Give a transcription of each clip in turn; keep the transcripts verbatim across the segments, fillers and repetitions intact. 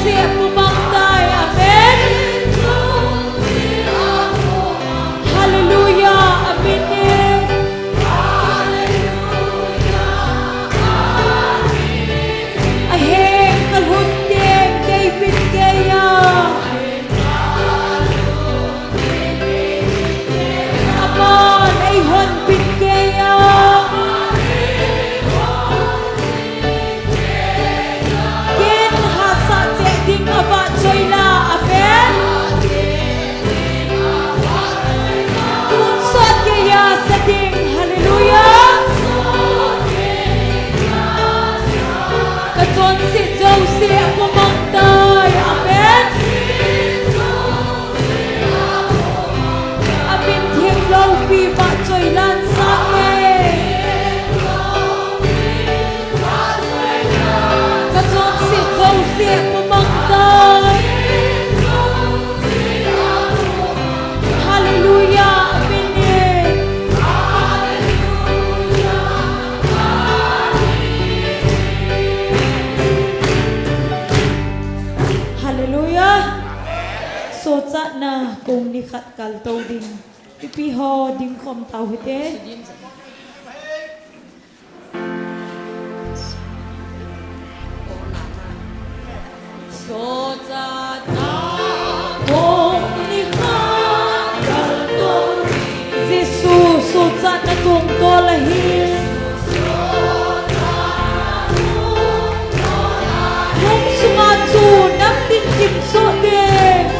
Pumang tai. Amen. Hallelujah. Amen. Ahe, kalhun teng, kei bin kei a. Aman eihon bin kei a. Ken hahsa cheh ding a vahchoi la, amen. Tonsot geiya sa ding, hallelujah. Ka chonset jouse a pumang tai, amen. A min theng loupi vahchoi lan sang e. Ka chonset jouse a pumang tai. Hallelujah. Amen. Hallelujah. Sochatna kong nikhat kaltou ding. Ipi ho ding khom tau hite. Sochatna kong nikhat kaltou. Jesu, sochatna kong tol ahi. Kong sunga chu namtin kimsoh ding.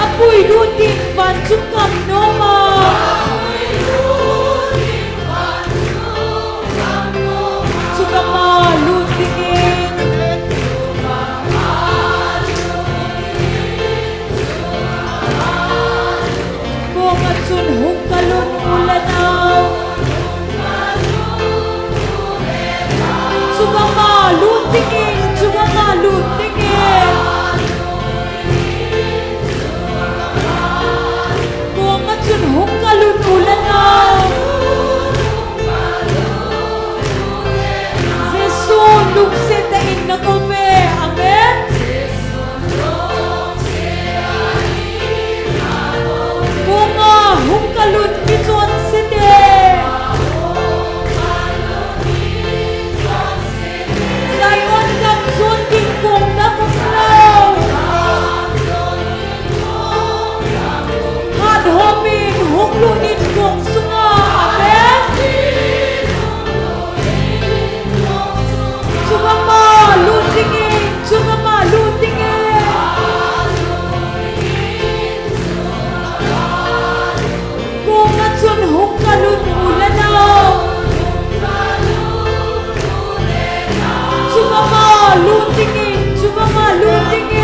A puilut ding vanchung gam nom a. Chunga ma lut dingin. Kong a chun hung kalhun u le nau. Chunga ma lut dingin, chunga ma lut dingin. Kong a chun hung kalhun u le nau. Jesu lungset tah in nakou ve. Amen. Kong a hung kalhun mi chonse te. Zion gam jon ding kong dam umlou. Hat hom in hung lut in kong sunga. Amen. Chunga ma lut dingin, chunga ma lut dingin. Kong a chun hung kalhun u le nau. Chunga ma lut dingin, chunga ma lut dingin.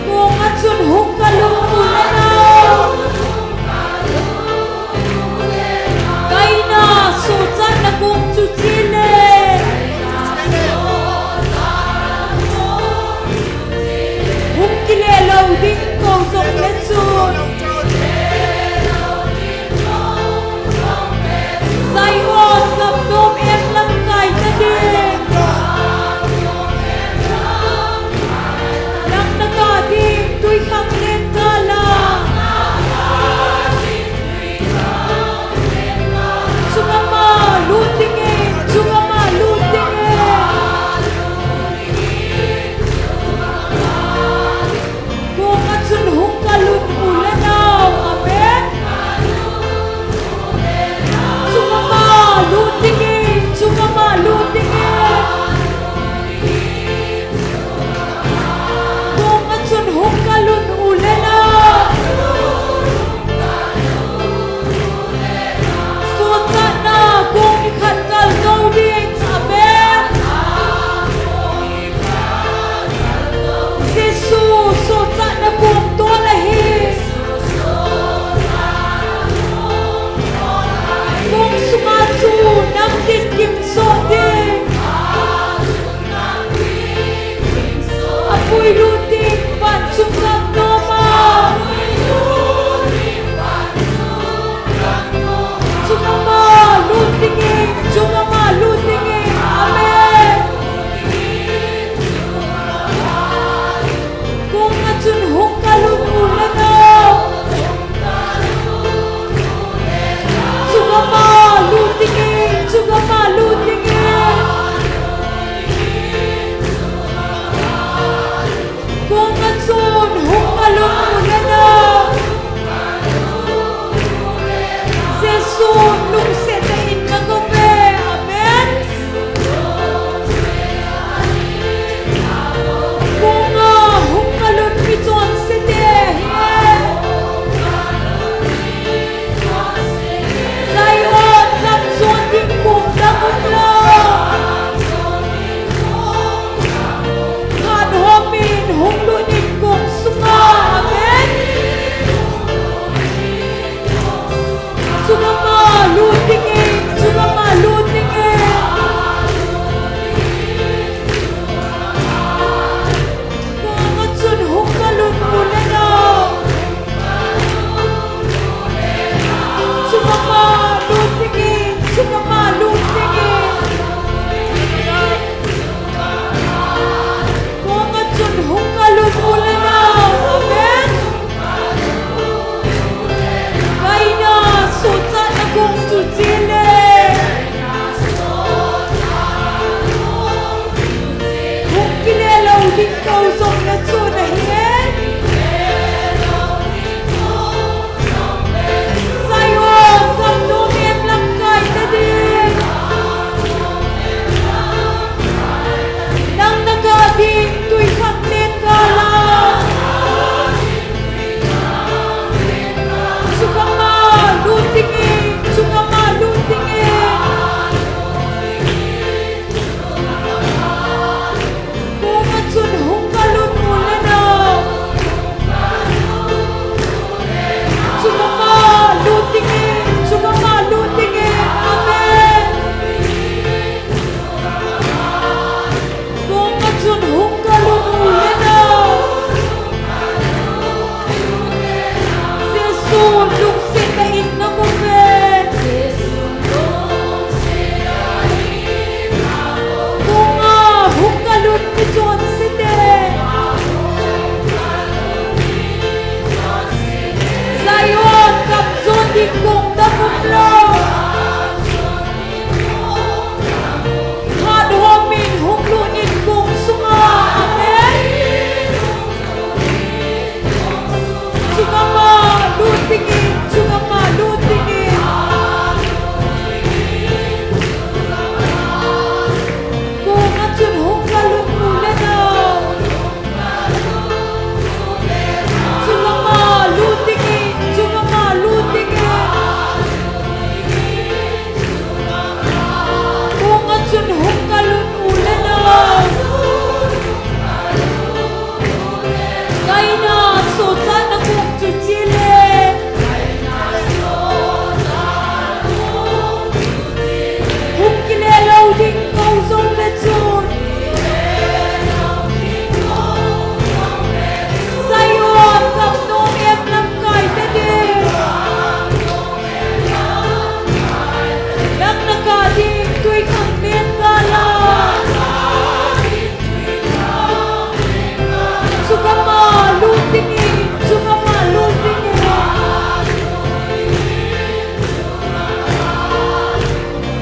Kong a chun hung kalhun u le nau. Kaina sochatna kong chu chile. Hung kile lou ding kou jong le chun. Zion gam nom em lamkai ta ding. Nang na kah ding twikhanglen kah la. Chunga ma lut dingin, chunga ma lut dingin. Kong a chun hung kalhun u le nau. Amen. Chunga ma lut dingin, chunga ma lut dingin. Kong a chun hung kalhun u le nau. Sochatna kong nikhat kaltou ding. Amen. Jesu, sochatna kong tol ahi. Kong sunga chu namtin kimsoh ding. A puilut ding vanchung gam nom a. Phat hom in hung lut in kong sunga. Amen. Chungama lut dingin, chungama lut dingin. Kong a chun hung kalun u le nau. Chungama lut dingin, chungama lut dingin. Kong a chun hung kalun u le nau. Kaina sochatna kong chu chile. Hung kile lou ding kou jong le chun. Zion gamnom em lamkai ta ding. Nang na kah ding twikhanglen gala. Chungama lut dingin, chungama lut dingin.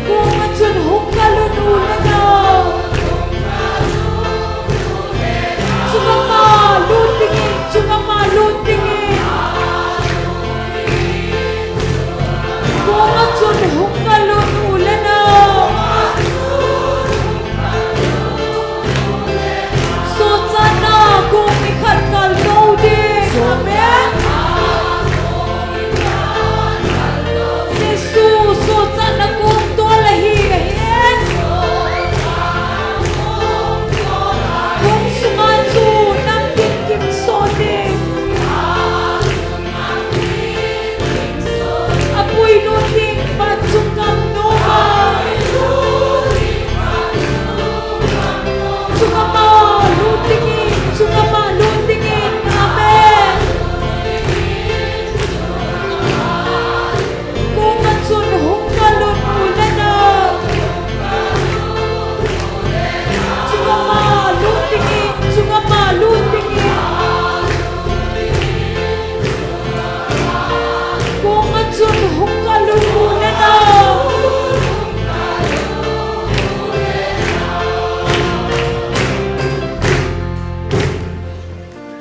Kong a chun hung kalun u le nau. Chungama lut dingin, chungama lut dingin. Kong a chun hung kalun u le nau. Sochatna kong ikhat kal tou ding. Amen. Jesu sochatna kong tol ahi, ahi. Kong sunga chu nang din kimsot ding. Apui lut ding, vachung gamnom a. Chungama lut dingin, chungama lut dingin. Amen. Kong a chun hung kalun u le nau. Chungama lut dingin, chungama lut dingin. Kong a chun hung kalun u le nau.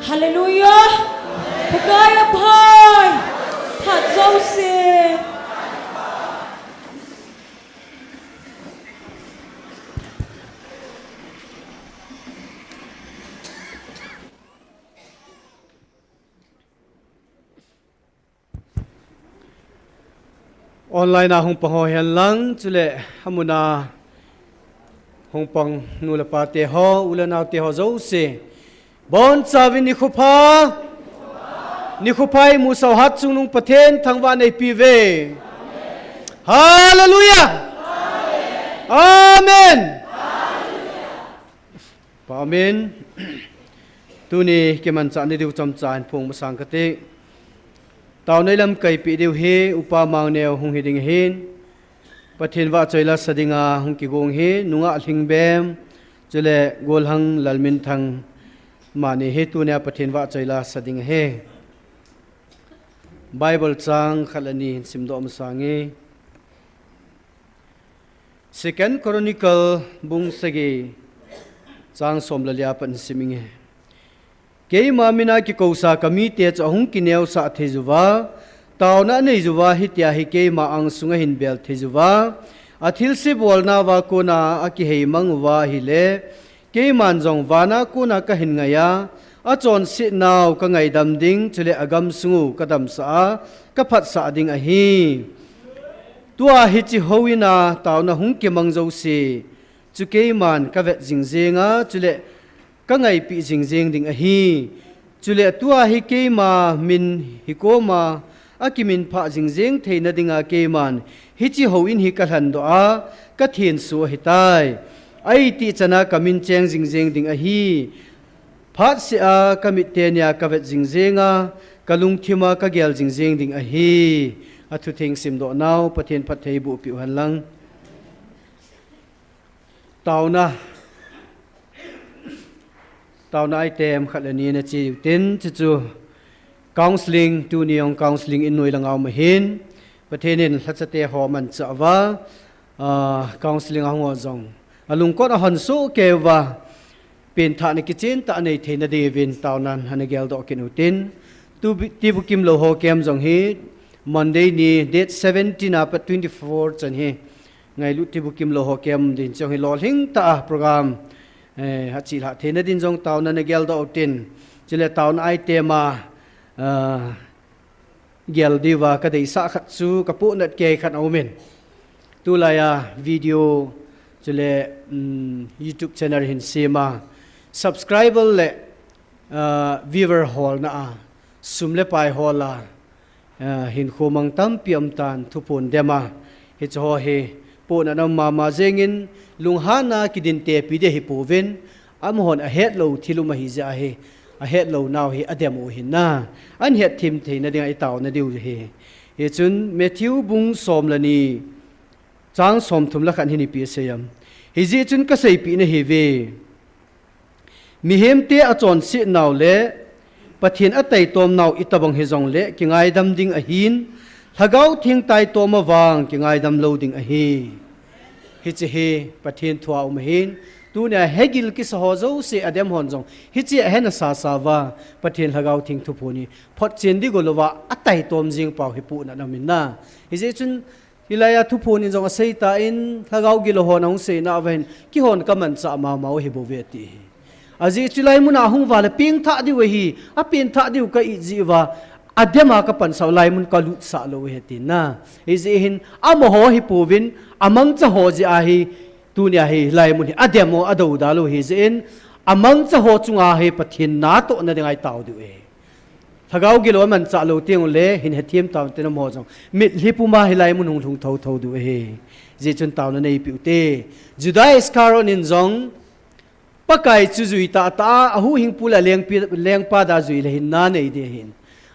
Hallelujah. Pakai aphai. Phat jouse. Online a hung pang ho hen lang, chule amun a hung pang nu le pa te ho, u le nau te ho jouse. Bonchauvin nikho pha. Nikho pha imusah u Hatchungnung Pathen thangvahna eipe uve. Hallelujah. Amen. Pa amen. Tuni kimanchah ni diu chomcha hin phong masang kate. Taona ilamkai peh diu hi Upa Mangneo hung hi ding ahin. Pathen vahchoi la sa dinga hung kigong hi, nungah Lhingbem, chule Golhang Lalminthang, amani hi tunia Pathen vahchoi la sa ding ahi. Bible chang khat le ni hin simdoh masang inge. Second Chronicle bung sagi chang som le li a pat sim inge. Keima mina kikousa kamite chu ahung kineosah thei uva, taona anei uva hitia hi keima angsunga ahin bel thei uva, athilse bolnauva kona akihei mang uva ahile, keiman jong vana kona kahin ngai a, achonsetnau kangaidam ding, chule agamsung u kadamsah a, kaphatsah ding ahi. Tua hiche houin a taona hung kimang jouse chu keiman kavet jing jeng a, chule kangaipeh jing jeng ding ahi. Chule tua hi keima min hikoma akiminphah jing jeng theina dinga keiman hiche houin hi kalhandoh a, kathenso ahitai. Aitih chana kamin cheng jing jeng ding ahi. Phatseh a kamit tenia kavet jing jeng a, kalungthima kagel jing jeng ding ahi. Athutheng simdoh nau Pathen phatthei boh peh u hen lang. Taona. Taona item khat le ni nache utin, chuchu counseling, tuni jong counseling in noi langa um ahin. Pathen in lhachate ho amanchah uva, ah, counseling a hung ho jong alungkot a hon soh kei uva, penthahna kichen tah anei theina diuvin taona ana geldoh kit utin, tu bi-, tibukim lou ho kem jong hi Monday ni date seventeen apat twenty-four chan hi ngailut tibukim lou ho kem din jong hi lolhing tah a program, eh, achih lhah theina din jong taona ana geldoh utin, chule taona item a, ah, gel diuva kadeisah khat chu kapohnat kei khat aumin. Tulai a video chule, um, YouTube channel hin sem a, subscriber le, ah, viewer holna a, sum le pai hol a, ah, hinkho mang tampi aum tan, thuphon dem a, hiche ho hi pohnat aum mama jengin, lunghanna kidintepi ding ahi pouvin, amahon ahet lou thil um ahi jeh ahi, ahet lou nau hi adem u ahin na, ahin hetthem theina dinga itaona diu ahi. Hichun Matthew bung som le ni, chang somthum le khat hin ipi asei em. Hijeh chun kaseipeh nahi uve. Mihemte achonset nau le Pathen ataitom nau itobang hijongle kingaidam ding ahin, Lhagao Theng taitom a vang kingaidam lou ding ahi. Hiche hi Pathen thu a um ahin, tunia hegil kisa ho jouse adem hon jong hiche a ahe nasa sa uva, Pathen Lhagao Theng thuphon hi photchen ding go louva ataitom jing pau hi pohnat aumin na. Hijeh chun hilai a thuphon in jong asei tan, Lhagao gilou hon ahung seina uva hin, keihon kamanchah mama u ahi bouve ati hi. Ajeh chu hilai mun a hung uva le pengthah diu ahi, apengthah diu ka it jeh uva, adem a kapansah u, hilai mun kalutsah lou ahi ati na. Hijeh hin amaho hi pouvin, amangcha ho jeh ahi, tunia hi hilai mun hi adem u, adoudal u ahi jeh in, amangcha ho chunga hi Pathen natohna dinga itao diu ahi. Lhagao gilou amanchah lou teng ule hin hethem tauvin tin amaho jong mitlhi puma hilai mun hung lhung thotho diu ahi. Hijeh chun taona neipeh ute. Judas Iscariot in jong Pakai chu jui tahtah a, ahuhhingpu le alengpi, lengpa dia jui le hinna nei ding ahin.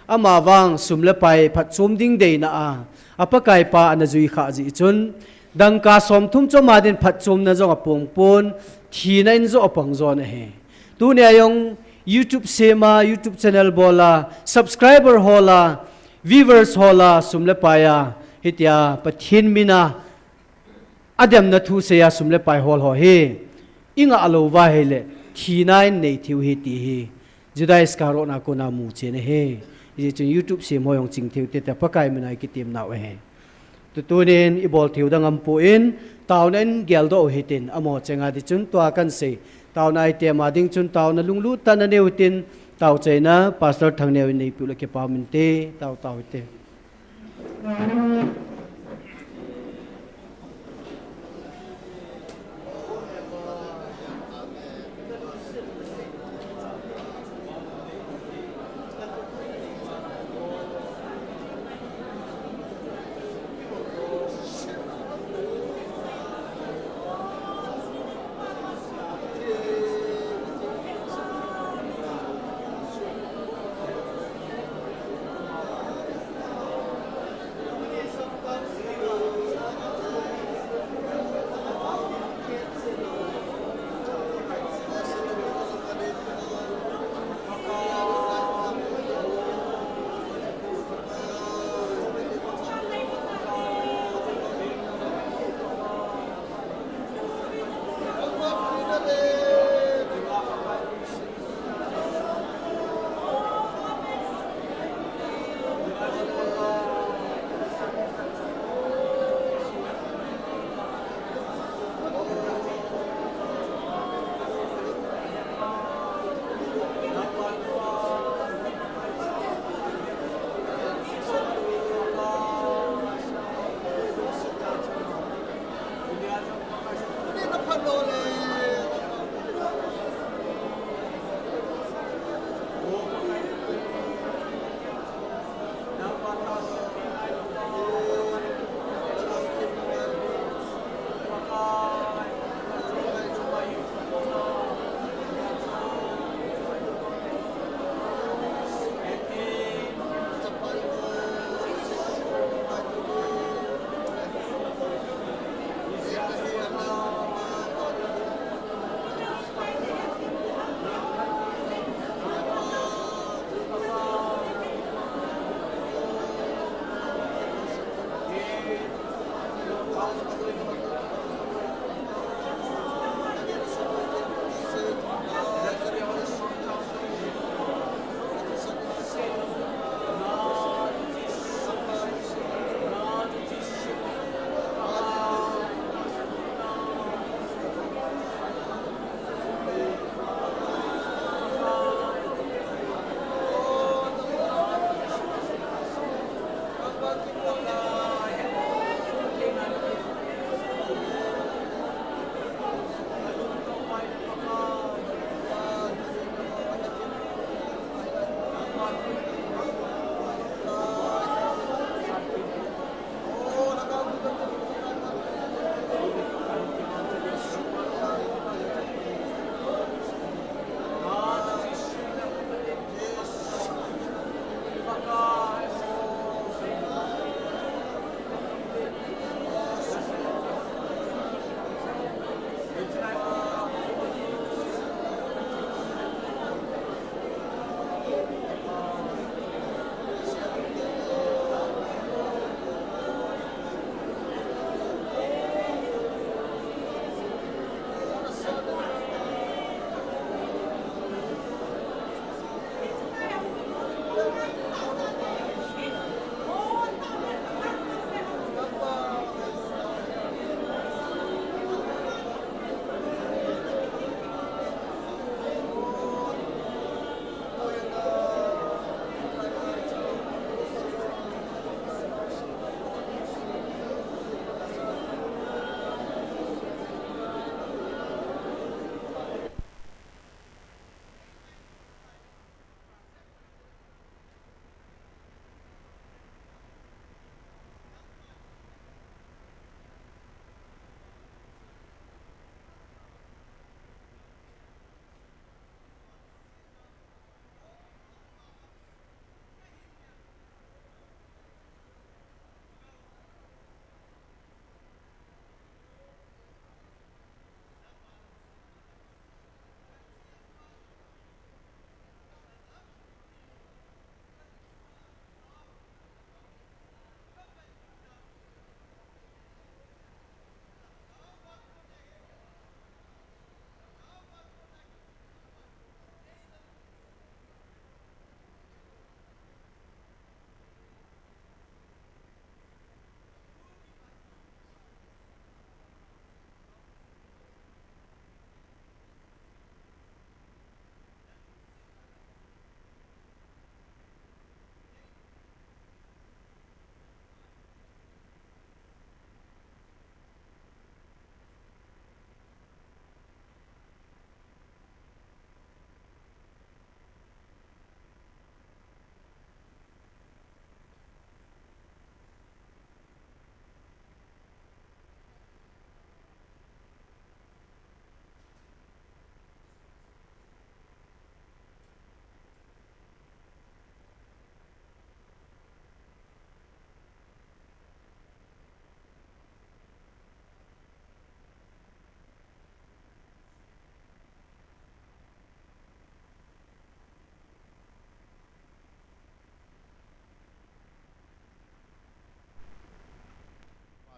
Ama vang sum le pai phatchom ding deina a, a Pakaipa ana jui khah jeh chun, dangka somthum chu ama din phatchomna jong apong pon, thina in joh apang jon ahi. Tunia jong YouTube sem a, YouTube channel bol a, subscriber hol a, viewers hol a, sum le pai a, hitia Pathen min a ademna thu sei a sum le pai hol ho hi ingah lou uva ahile, thina in nei thei u ahi ti hi Judas Iscariot a kona muchen ahi. Hijeh chun YouTube sem ho jong ching thei ute tia Pakai min a ikitem nau ahi. Tutunin ibol thei u dang aumpon, taona in geldoh u hitin, amaho chenga ding chun tua kahin sei. Taona item a ding chun taona lunglut tah in nanei utin, taochaina Pastor Thangneo in neipeh u le kipa um inte, tao tao hite.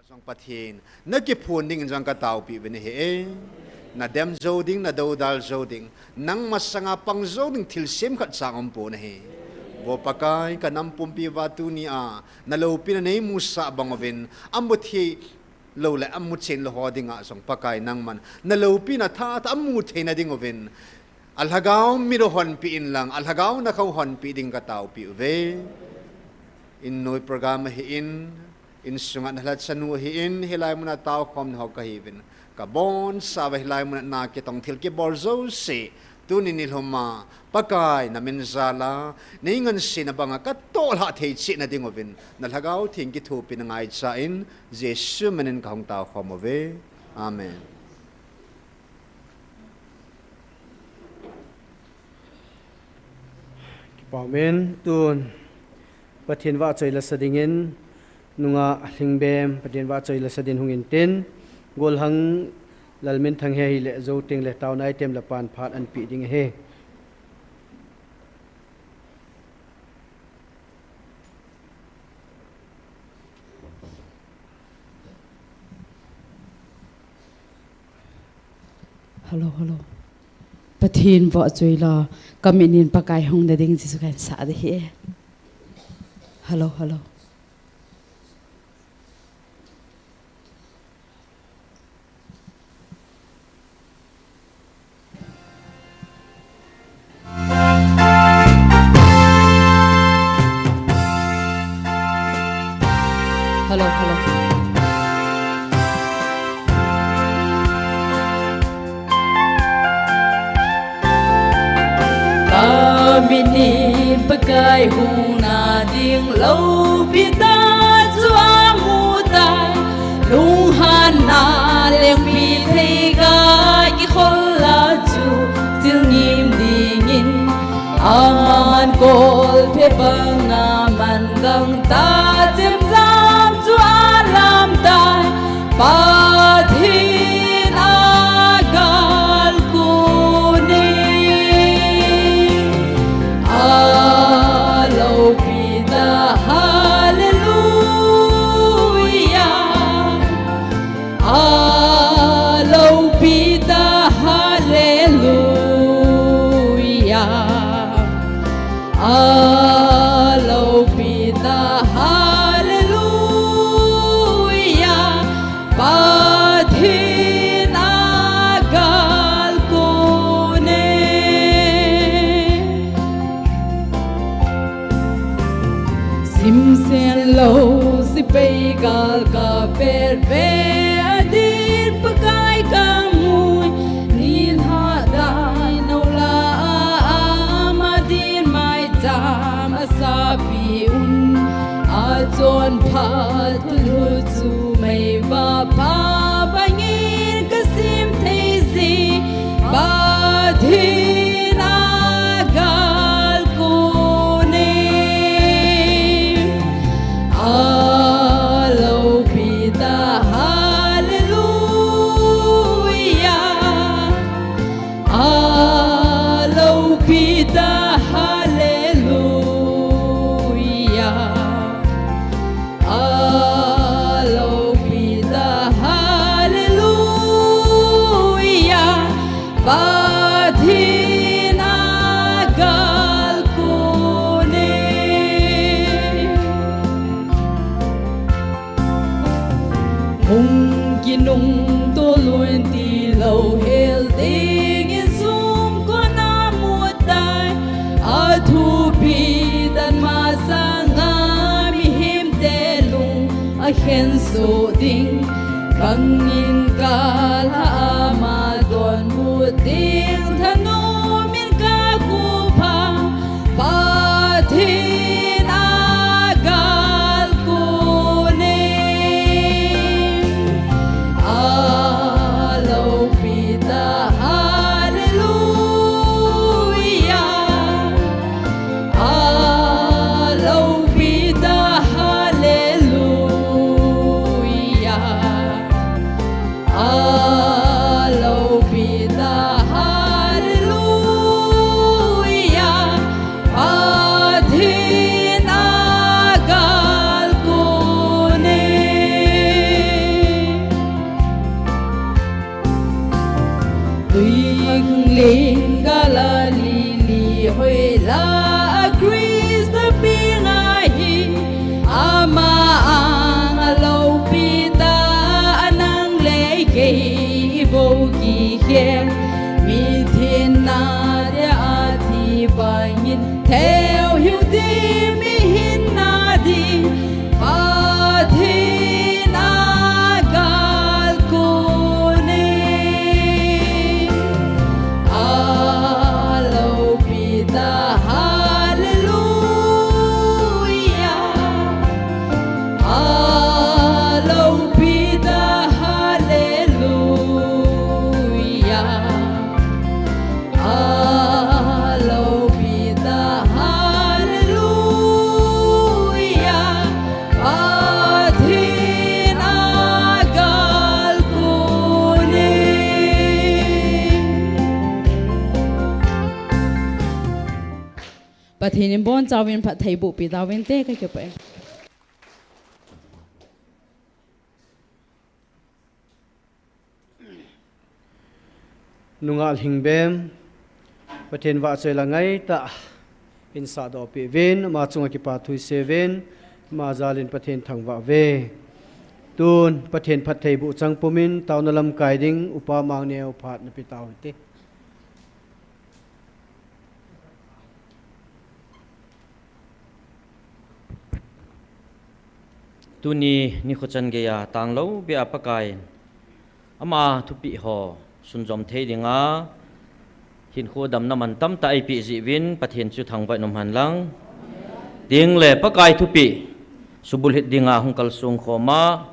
Jong Pathen, na kiphon ding in jong ka taopi uvin ahi e. Na dem jou ding, na dodal jou ding, nang masanga pang jou ding thilsem khat cha um pon ahi. Vo Pakai, ka nam pumpi uva tuni a na loupina nei musah bang uvin, amu thei lou le amu chen lou ho dinga jong Pakai nangman na loupina tha tha amu theina ding uvin, a lhagao mit u honpi in lang, a lhagao na khou honpi ding ka taopi uve. In noi program ahi in, in sunga na lhachanu ahi in, hilai muna taokhom na ho ka hi uvin, ka bonsa uva hilai muna na kitong thil kibol jouse, tuni nilhum a Pakai na min jal a nei ngansena banga ka toh lhah thei cheh na ding uvin, na lhagao theng kithopina ngaicha in, Jesu min in ka hung taokhom uve. Amen. Kipa umin, tun Pathen vahchoi lasa dingin, nungah Lhingbem Pathen vahchoi lasa din hung intin, golhang Lalminthang he ahile jou teng le taona item le pan phat anpeh ding ahi. Hello, hello. Pathen vahchoi la, ka mit in Pakai hung na ding Jesu kan sa de he. Hello, hello. Hello, hello. Ka mit in Pakai hung na ding loupi tah chu amu tai. Lunghanna lengpi thei ga kikhol a chu chil ngim dingin, aman kolphe banga man gangtah chemjam chu alam tai. Pathen a gal kon in, a loupi tah, hallelujah. A loupi tah, hallelujah. A loupi tah, hallelujah. Pathen a gal kon in. Simsen lou sepai gal kaperpe adin Pakai kamu. Nilhah dai nou la a ama din maicham asapi un. Achonphat thulhu chu mei vapha bangin kasim thei jeh. Pathen a gal kon in, a loupi tah, hallelujah. A loupi tah, hallelujah. A loupi tah, hallelujah. Pathen a gal kon in. Hung kinungto lou in tilou hel dingin sumkon a mu tai. Athupi dan masanga mihemte lung akhensoh ding. Bangin kal a ama donbut ding thanom in kakhup a. Pathen a gal kon in, a loupi tah, hallelujah. A loupi tah, hallelujah. A loupi tah, hallelujah. Pathen in abonchauvin phattheiboh peh tauvinte, kakipah e. Nungah Lhingbem, Pathen vahchoi la ngaitah in sahdoh peh uvin, ama chunga kipathu isei uvin, ama jal in Pathen thangvah uve. Tun Pathen phattheiboh chang pumin, taona lamkai ding Upa Mangneo phat nape tau hite. Tuni nikho chan geiya tanglou beh a Pakaiyin ama thupeh ho sunjom thei dinga hinkho damna man tamtah eipeh jeh uvin Pathen chu thangvah in umhen lang. Tengle Pakai thupeh subulhit dinga hung kalsong khoma,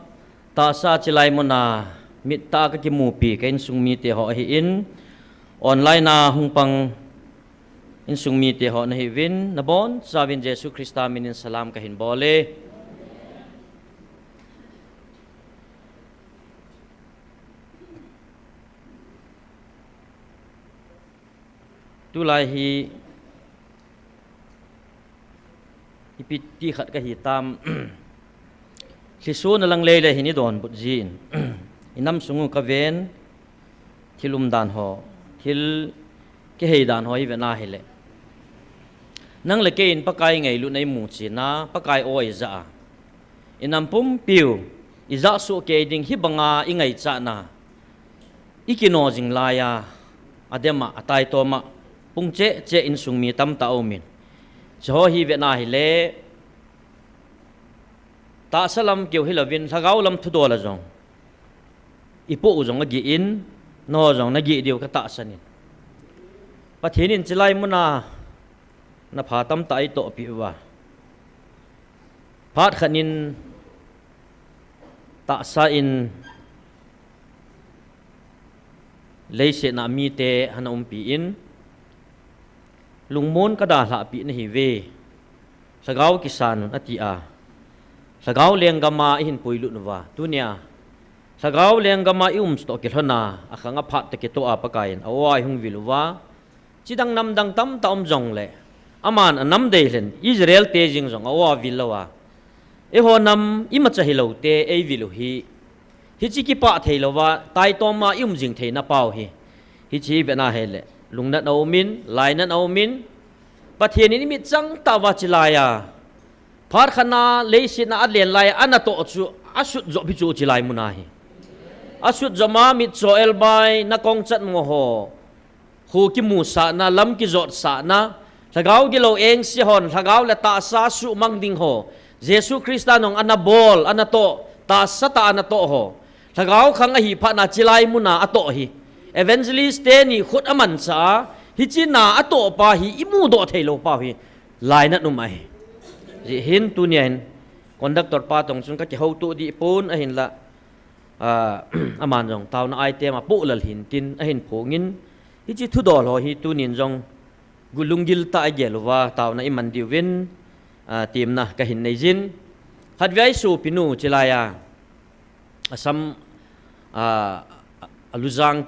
tahsa chilai muna mittah a kakimupi ka insung mite ho ahin, online a hung pang insung mite ho nahiuvin, nabonchauvin Jesu Christa minin salam kahin bol e. Tulai hi ipi ti khat kahitam, lhisona lang leile hin idonbut jin, inam sung u kaven, thil umdan ho, thil kiheidan ho ivet na hile, nang le keiyin Pakai ngailutna imu chena, Pakai o ijah a, inam pumpiu ijah soh kei ding hibanga ingaichatna ikino jing laiya, adem a, ataitom a, pung cheh cheh insung mi tamtah aumin, hicheho hi ivet na hile, tahsa lam keu hilouvin lhagao lam thudol a jong ipoh u jong ageh in, nangho jong nageh diu katahsan in. Pathen in chilai muna napha tamtah eitohpeh uva, phat khat in tahsa in leiset a mite ana umpi in, lungmon kadalhahpeh nahiuve, lhagao kisan un atia, lhagao lenggam a ihin puilut uva, tunia lhagao lenggam a ium toh kilhona, akhang aphat toh kitoh a Pakaiyin a-o a ihung vil uva, chidang namdang tamtah um jongle, aman anam deilhen Israel te jeng jong a-o a vil louva, eiho nam imacha hiloute eivil u hi, hiche kipah theilouva taitom a ium jing theina pau hi, hiche hi ivet na hile, lungnat aumin, lainat aumin, Pathen in imitchang tah uva chilai a, phat khat a leiset a alen lai a anatoh chu asut jop hi chu chilai muna hi. Asut jop a mitcho elbai, nakong chatmo ho, kho kimusahna, lam kijotsahna, lhagao gilou engse hon lhagao le tahsa suhmang ding ho, Jesu Christa nung ana bol, anatoh, tahsa tah a anatoh ho, lhagao khang ahi phat a chilai muna atoh hi, evangelist teni khut amanchah a, hiche na atoh pa hi imudoh theilou pau hi, lainat um ahi. Hijeh hin tunia hin conductor pa tong chun kakihouto dih pon ahinla, ah, aman jong taona item a poh lel hintin ahin phongin, hiche thudol ho hi tunin jong lunggil tah a igel uva taona iman diuvin, ah, temna kahin neijin. Khatvei isopinu chilai a, asam, ah, alujang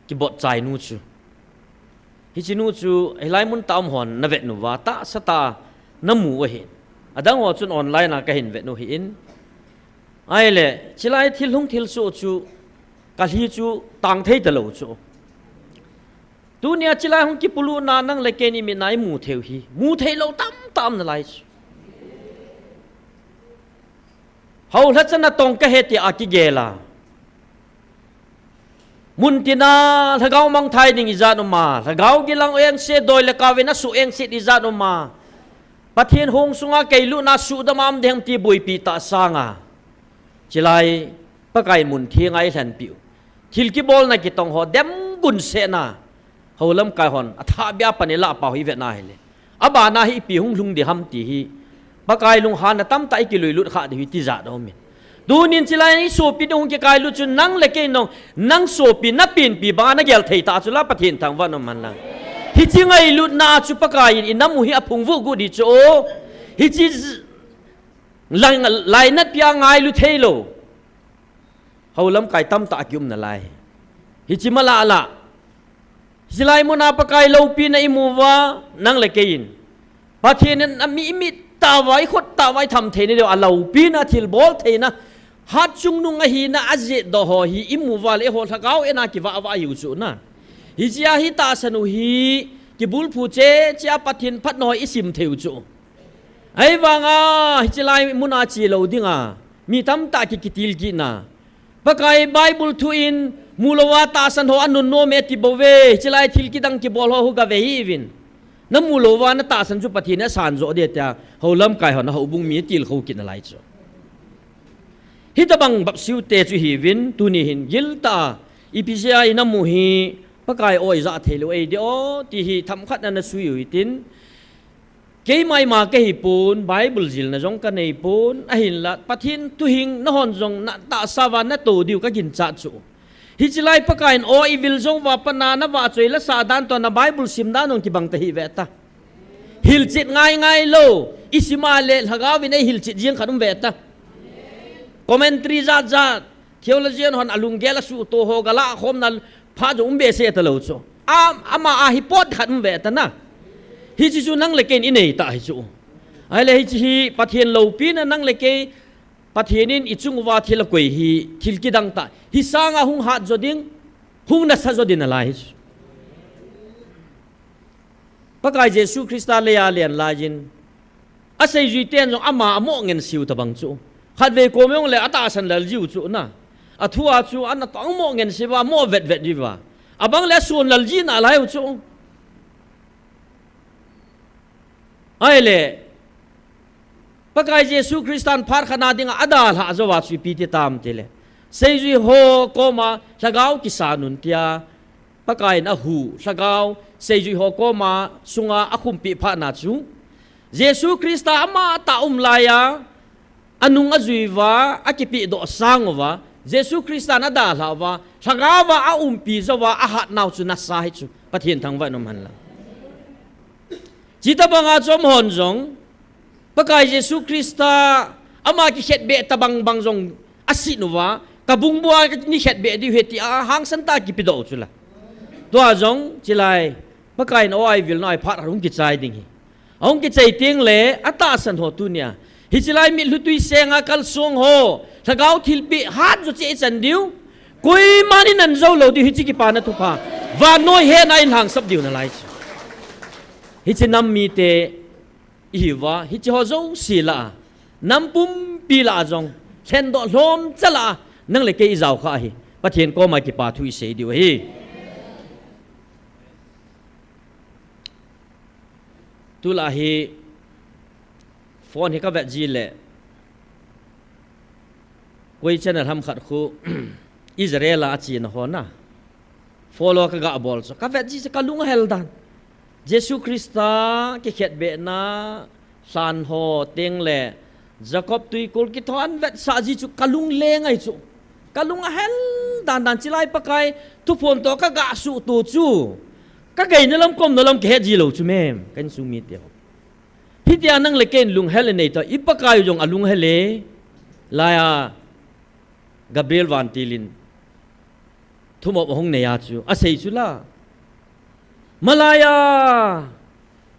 kibotchainu chu, hichenu chu hilai mun tah a um hon navetnu uva, tahsa tah a namu u ahin, adang ho chun online a kahin vetnu ahin, ahile chilai thil hung thilsoh chu kalhi chu tangthei talou chu. Tunia chilai hung kipulutna nang le kei ni mit a imu theiu hi, mu theilou tamtah um nalai chu. Houlhacha natong kahe tia kigel a, muntina lhagao mangthai ding ijat um a, lhagao gilang engse doi le kaovin asuh engset ijat um a, Pathen hong sunga keilutna suhdam a um ding ham ti boipi tah sanga, chilai Pakai mun thenga ilhenpiu, thil kibolna kitong ho demgun sehna, houlamkai hon athahbeh a pan ilah pau hi ivet na hile, abana hi ipi hung lhung ding ham ti hi, Pakai lunghanna tamtah ikiluilut khah diu hi tijat aumin. Tunin chilai isopinu hung kikailut chun nang le kei nung, nang sopi napenpi banga nagel thei tah chula Pathen thangvah in umhen lang. Hiche ngailutna chu Pakaiyin inam u hi aphungvuh got ding chu, hiche lainatpi a ngailu theilou houlamkai tamtah akium nalai. Hiche malala, hiche lai muna Pakai loupina imu uva, nang le keiyin Pathen in a mi, i mit tah uva, i khut tah uva i tham theina diu, a loupina, thilbol theina, hat chungnung ahina, a jihdoh ho hi i mu uva le, eiho lhagao ena kivah vah hiu chu na. Hichea hi tahsan u hi, kibulphu cheh cheh a Pathen phatna ho i sim thei u chu. Ahivanga, hiche lai muna che lou dinga, mi tamtah ki, kitilkit na. Pakai Bible thu in, mu louva tahsan ho a nunnom e ti bou ve, hiche lai thil kidang kibol ho hu gave hih uvin. Na mu louva na tahsan chu Pathen in a san joh ding tia, hou lamkai hon a houbung mi tilkhou kit nalai chu. Hitabang bapsiu te chu hiuvin, tuni hin giltah a, ipi jeh a i na mu hi, Pakai aw i ja thei lou ei di aw, ti hi themkhat na na sui u hitin, keima ima ka hi pon, Bible jilna jong ka nei pon, ahinla, Pathen thuhing na hon jong na tahsa uva na to diu ka ginchat chu. Hiche lai Pakai in aw i vil jong uva pat na na vahchoi la sah dan toh na Bible sim dan jong kibang ta hih ve ta. Hilchet ngai ngai lou, i sim a le lhagao vin ei hilchet jeng khat um ve ta. Commentary jat jat, theologian hon a lunggel a suhto ho ga lah khom na phat jong um behseh ta lou chu. A, ama a hi pot khat um ve ta na. Hiche chu nang le kei in i nei tah hi chu. Ahile hiche hi Pathen loupina nang le kei, Pathen in i chung uva thil a koi hi, thil kidang tah. Hi sanga hung hat jo ding, hung nasa jo ding nalai hi chu. Pakai Jesu Christa lei a len lai in, a seijui ten jong ama a mo ngen siu tabang chu. Khatvei kom jong le a tahsan lel jiu chu na. A thu a chu ana tong mo ngen siu va, mo vet vet jiu va. Abang le a sun lel ji nalai u chu. Ahile, Pakai Jesu Christa in phat khat na dinga a dalhah jou a chu ipi ti tam ti le, seijui ho koma lhagao kisan un tia, Pakai in a hu lhagao seijui ho koma sunga a khumpi phat na chu, Jesu Christa ama tah um lai a, a nung a jui uva, a kipi doh sang uva, Jesu Christa in a dalhah uva, lhagao va a umpi jou uva, a hat nau chu nasa hi chu, Pathen thangvah in um hen lang. Chuti tabang a chu ama hon jong, Pakai Jesu Christa ama kikhetbeh tabang bang jong a sin uva, ka bung bua ka ni khetbeh diu ahi tia hangsan tah a kipe doh u chu la. Tua jong, chulai, Pakai in aw i vil nau a phat khat hung kichai ding hi. Ahung kichai teng le, a tahsan ho tunia. Hiche lai mitlhi tui senga kalsong ho, lhagao thilpeh hat jo cheh i chan diu. Koiman i nan jou lou diu hiche kipana thupha. Vannoi hena in lhangsap diu nalai chu. Hiche nam mite i hi uva, hiche ho jouse lah a, nam pumpi lah a jong, lhendoh lhomcha lah a, nang le kei i jao kha hi, Pathen koma kipa thu i sei diu ahi. Tulai hi, phone hi ka vet ji le, koi channel ham khat khu, Israel a chena ho na. Follow ka ga bol chu. Ka vet ji chu ka lung a hel dan. Jesu Christa kikhetbehna lhan ho teng le Jacob tuikul kithon vetsah ji chu ka lung leng ahi chu. Ka lung a hel dan dan chulai Pakai thuphon toh ka ga suhto chu. Ka geina lam komna lam kihet ji lou chu mem. Ka insung mite ho. Hitia nang le kei in lunghel i nei ta, i Pakai u jong a lunghel e. Laiya Gabriel vantil in thumop ahung nei a chu, a sei chu la. Malaiya,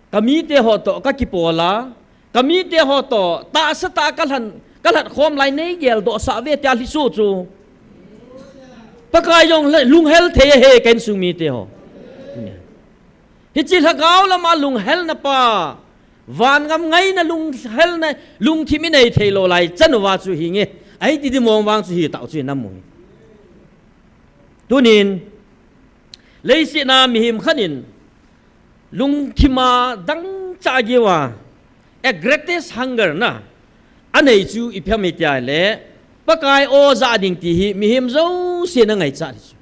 ka mite ho toh ka kipol a, ka mite ho toh tahsa tah a ka lhan, ka lhat khom lai nei geldoh sah ve tia lhiso chu. Pakai jong le lunghel thei ahi ka insung mite ho. Hiche lhagao lama lunghelna pa, van ngam ngaina lunghelna, lungthim i nei thei lou lai chan uva chu hi nge. Ahi ti di mong vang chu hi tau chu i na mu hi. Tunin, leiset a mihem khat in lungthim a dangchah geiya, a greatest hunger na, a nei chu ipi ham i tia le, Pakai aw ja ding ti hi mihem jousen a ngaichat hi chu.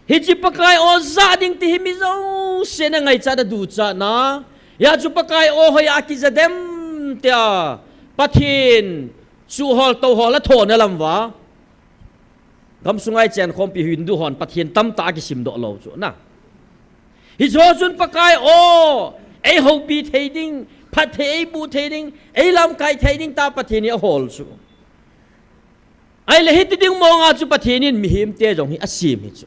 Hiche Pakai aw ja ding ti hi mi jousen a ngaichat a duchatna. Hia chu Pakai aw hoiya kija dem tia Pathen suhhol touhol a thona lam uva. Gamsunga i chenkhompi Hindu hon Pathen tamtah a kisimdoh lou chu na. Hiche ho chun Pakai aw, ei houpi thei ding, phatthei ei bu thei ding, ei lamkai thei ding tia Pathen hi a hol chu. Ahile hiti ding monga chu Pathen in mihemte jong hi a sem hi chu.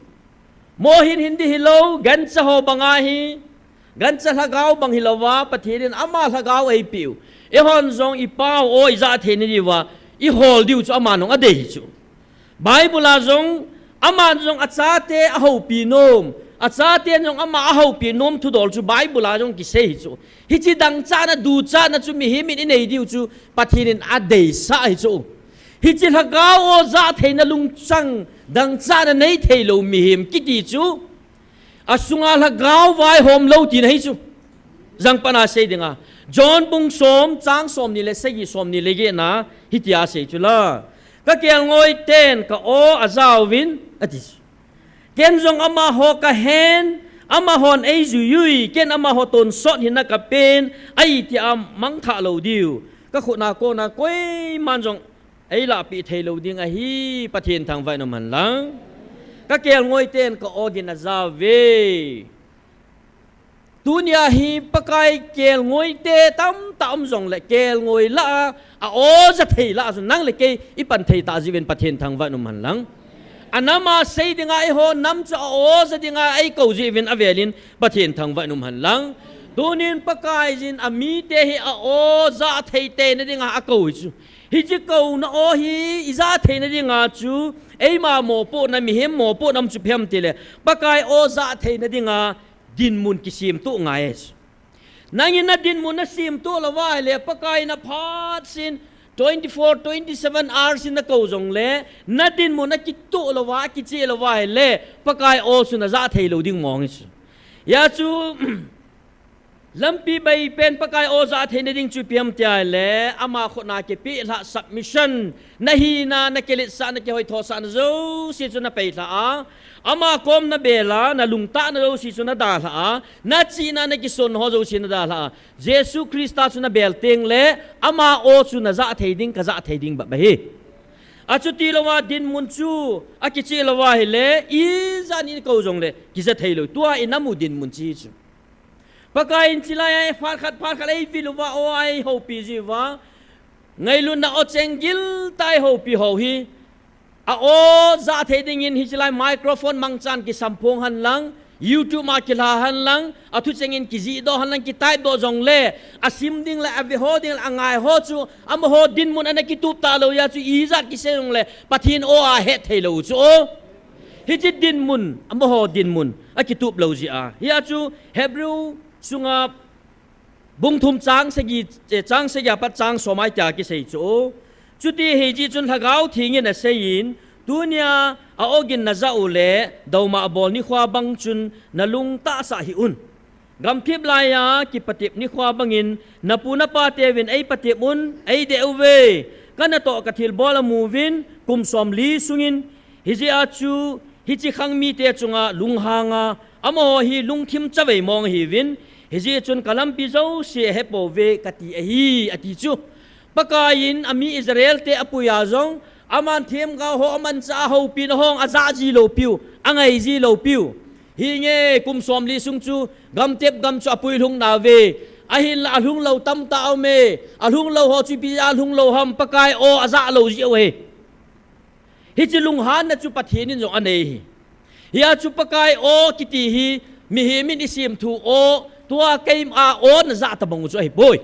Mohin hin di hilou, gancha ho banga hi, Gancha lhagao bang hilouva, Pathen in ama lhagao eipeh u. Eihon jong ipau aw ijah theina diuva, ihol diu chu aman jong adei chu. Bible a jong, aman jong achate ahoupi nom, achaten jong ama ahoupi nom thudol chu Bible a jong kisei chu. Hiche dangchatna, duchatna chu mihem in inei diu chu Pathen in adeisah hi chu. Hiche lhagao aw jah theina lungchang dangchatna nei theilou mihem kiti chu. Asunga lhagao vaihom lou tina hi chu. Jangpatna sei dinga. John bung som, chang somni le sagi, somni le getna, hitia asei chu la. Ka kelngoi ten ka aw ajauvin, ati chu. Ken jong amaho kahen, amahon eijui ui, ken amaho tonsot hina kapen, ahi tia mangthah lou diu. Ka khutna kona koiman jong eilahpeh theilou ding ahi, Pathen thangvah in umhen lang. Ka kelngoi ten ka aw gin ajauve. Tunia hi Pakai kelngoite tamtah um jongle, kelngoi lah a, a-aw ja thei lah a chu nang le kei ipan thei tah jeh uvin Pathen thangvah in umhen lang. Anama sei dinga eiho nam chu a-aw ja dinga eikou jeh uvin avelin Pathen thangvah in umhen lang. Tunin Pakaiyin amite hi a-aw ja thei teina dinga akou hi chu. Hiche kouna aw hi ijah theina dinga chu, eima mopohna, mihem mopohna um chu ipi ham itile, Pakai aw jah theina dinga dinmun kisemtoh ngai ahi chu. Nangin nadinmun nasemtoh louva ahile, Pakai in aphat sin, twenty-four, twenty-seven hours in nakou jongle, nadinmun akitoh louva, akicheh louva ahile, Pakai aw chu najah theilou ding mong ahi chu. Hijeh a chu, lampi baipen Pakai aw jah theina ding chu ipi ham itile, ama khutna kipeh lhah submission, nahina, nakiletsahna, kihoithosahna jouse chu napeilhah a, ama kom nabel a, nalungtahna jouse chu nadalhah a, nachihna, nakisonna ho jouse nadalhah a, Jesu Christa chu nabel tengle, ama aw chu najah thei ding, kajah thei ding bep ahi. Achuti louva dinmun chu akicheh louva ahile, ijat in ikou jongle kija theilou, tua inamu dinmun chu hichu. Pakaiyin chulaiya phat khat, phat khat eivil uva, aw eihoupi jiuva, ngailutna awcheng giltah a eihoupi ho hi, a-aw jah thei dingin hiche lai microphone mangchan kisamphong henlang, YouTube a kilha henlang, athu chengin kijihdoh henlang, kitypedoh jongle, asim ding le, aveho ding le, angaiho chu, amaho dinmun ana kitup talou jeh a chu ijat kisei jongle, Pathen aw ahet theilou chu o. Hiche dinmun, amaho dinmun akitup lou jeh a. Hijeh a chu Hebrew sunga bung thum chang sagi, eh, chang sagi apat chang som a hitia kisei chu. Chuti ahijeh chun Lhagao Thengin aseiyin, tunia a-aw gin najah u le, douma bol nikhoa bang chun nalung tahsa hih un. Gamthip laiya kipatep nikhoa bangin, napu napateuvin eipatep un, eideh uve. Kanatoh kathilbol amuvin, kum somli sungin, hijeh a chu, hiche khang mite chunga lunghanga, amaho hi lungthim chavei mong ahiuvin, hijeh chun kalampi jouse ahepouve kati ahi, ati chu. Pakaiyin ami Israelte apuiya jong, aman themgao ho amanchah a ahoupina ho jong ajah ji loupiu, angai ji loupiu. Hinge kum somli sung chu, gamtep gam chu apui lhung nauve. Ahinla alhung lou tamtah aume, alhung lou ho chu ipi jeh a alhung lou ham, Pakai aw ajah lou jeh u ahi. Hiche lunghanna chu Pathen in jong anei ahi. Hijeh a chu Pakai aw kiti hi, mihem in isemthu aw, tua keima aw najah tabang u chu ahipoi.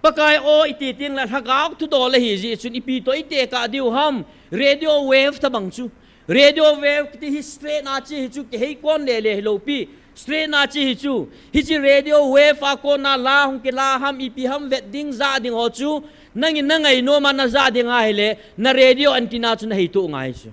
Pakai aw iti tengle Lhagao thudol ahijeh chun ipi toh itekah diu ham, radio wave tabang chu. Radio wave kiti hi straight na che hi chu, kiheikon lele hilou pi. Straight na che hi chu. Hiche radio wave a kona la hung kila ham, ipi ham vet ding, jah ding ho chu, nangin nangainom a najah ding ahile, na radio antenna chu naheitoh ngai chu.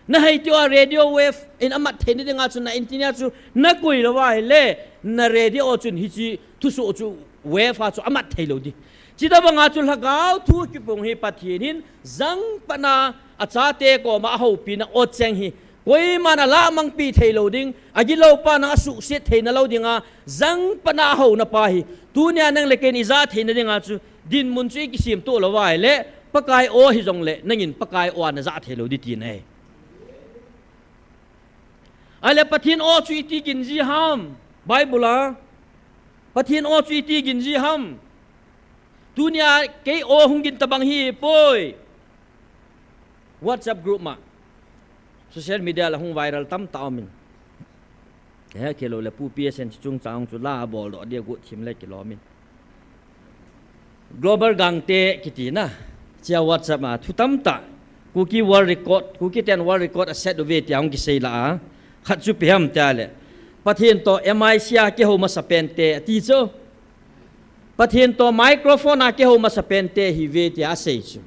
Naheitoh a radio wave in amat theina dinga chu na antenna chu nakoi louva ahile, na radio chun hiche thusoh chu wave a chu amat theilou ding. Chutobanga chu Lhagao thu kipung hi Pathen in jangpatna achate koma ahoupina awcheng hi koiman alahmangpi theilou ding, agilou pa nang asuhset theina lou dinga, jangpatna ahouna pa hi, tunia nang le kei in ijah theina dinga chu, dinmun chu ikisemtoh louva ahile, Pakai aw hijongle, nangin Pakai aw a najah theilou ding tina ahi. Ahile Pathen aw chu iti gin ji ham, Bible a, Pathen aw chu iti gin ji ham. Tunia kei aw hung gin tabang hipoi. WhatsApp group ma, social media la hung viral tamtah aumin. He kilo le Pu P S N chungchang chu la bol doh dia guhthim le kilomin. Global Gangte kiti na. Chia WhatsApp a thu tamtah. Kuki World Record, Kuki ten World Record a set uve tia hung kisei la a. Khat chu ipi ham tia le, Pathen to M I C a kihou masa pente ti chu. Pathen to microphone a kihou masa pente hi ve tia asei chu.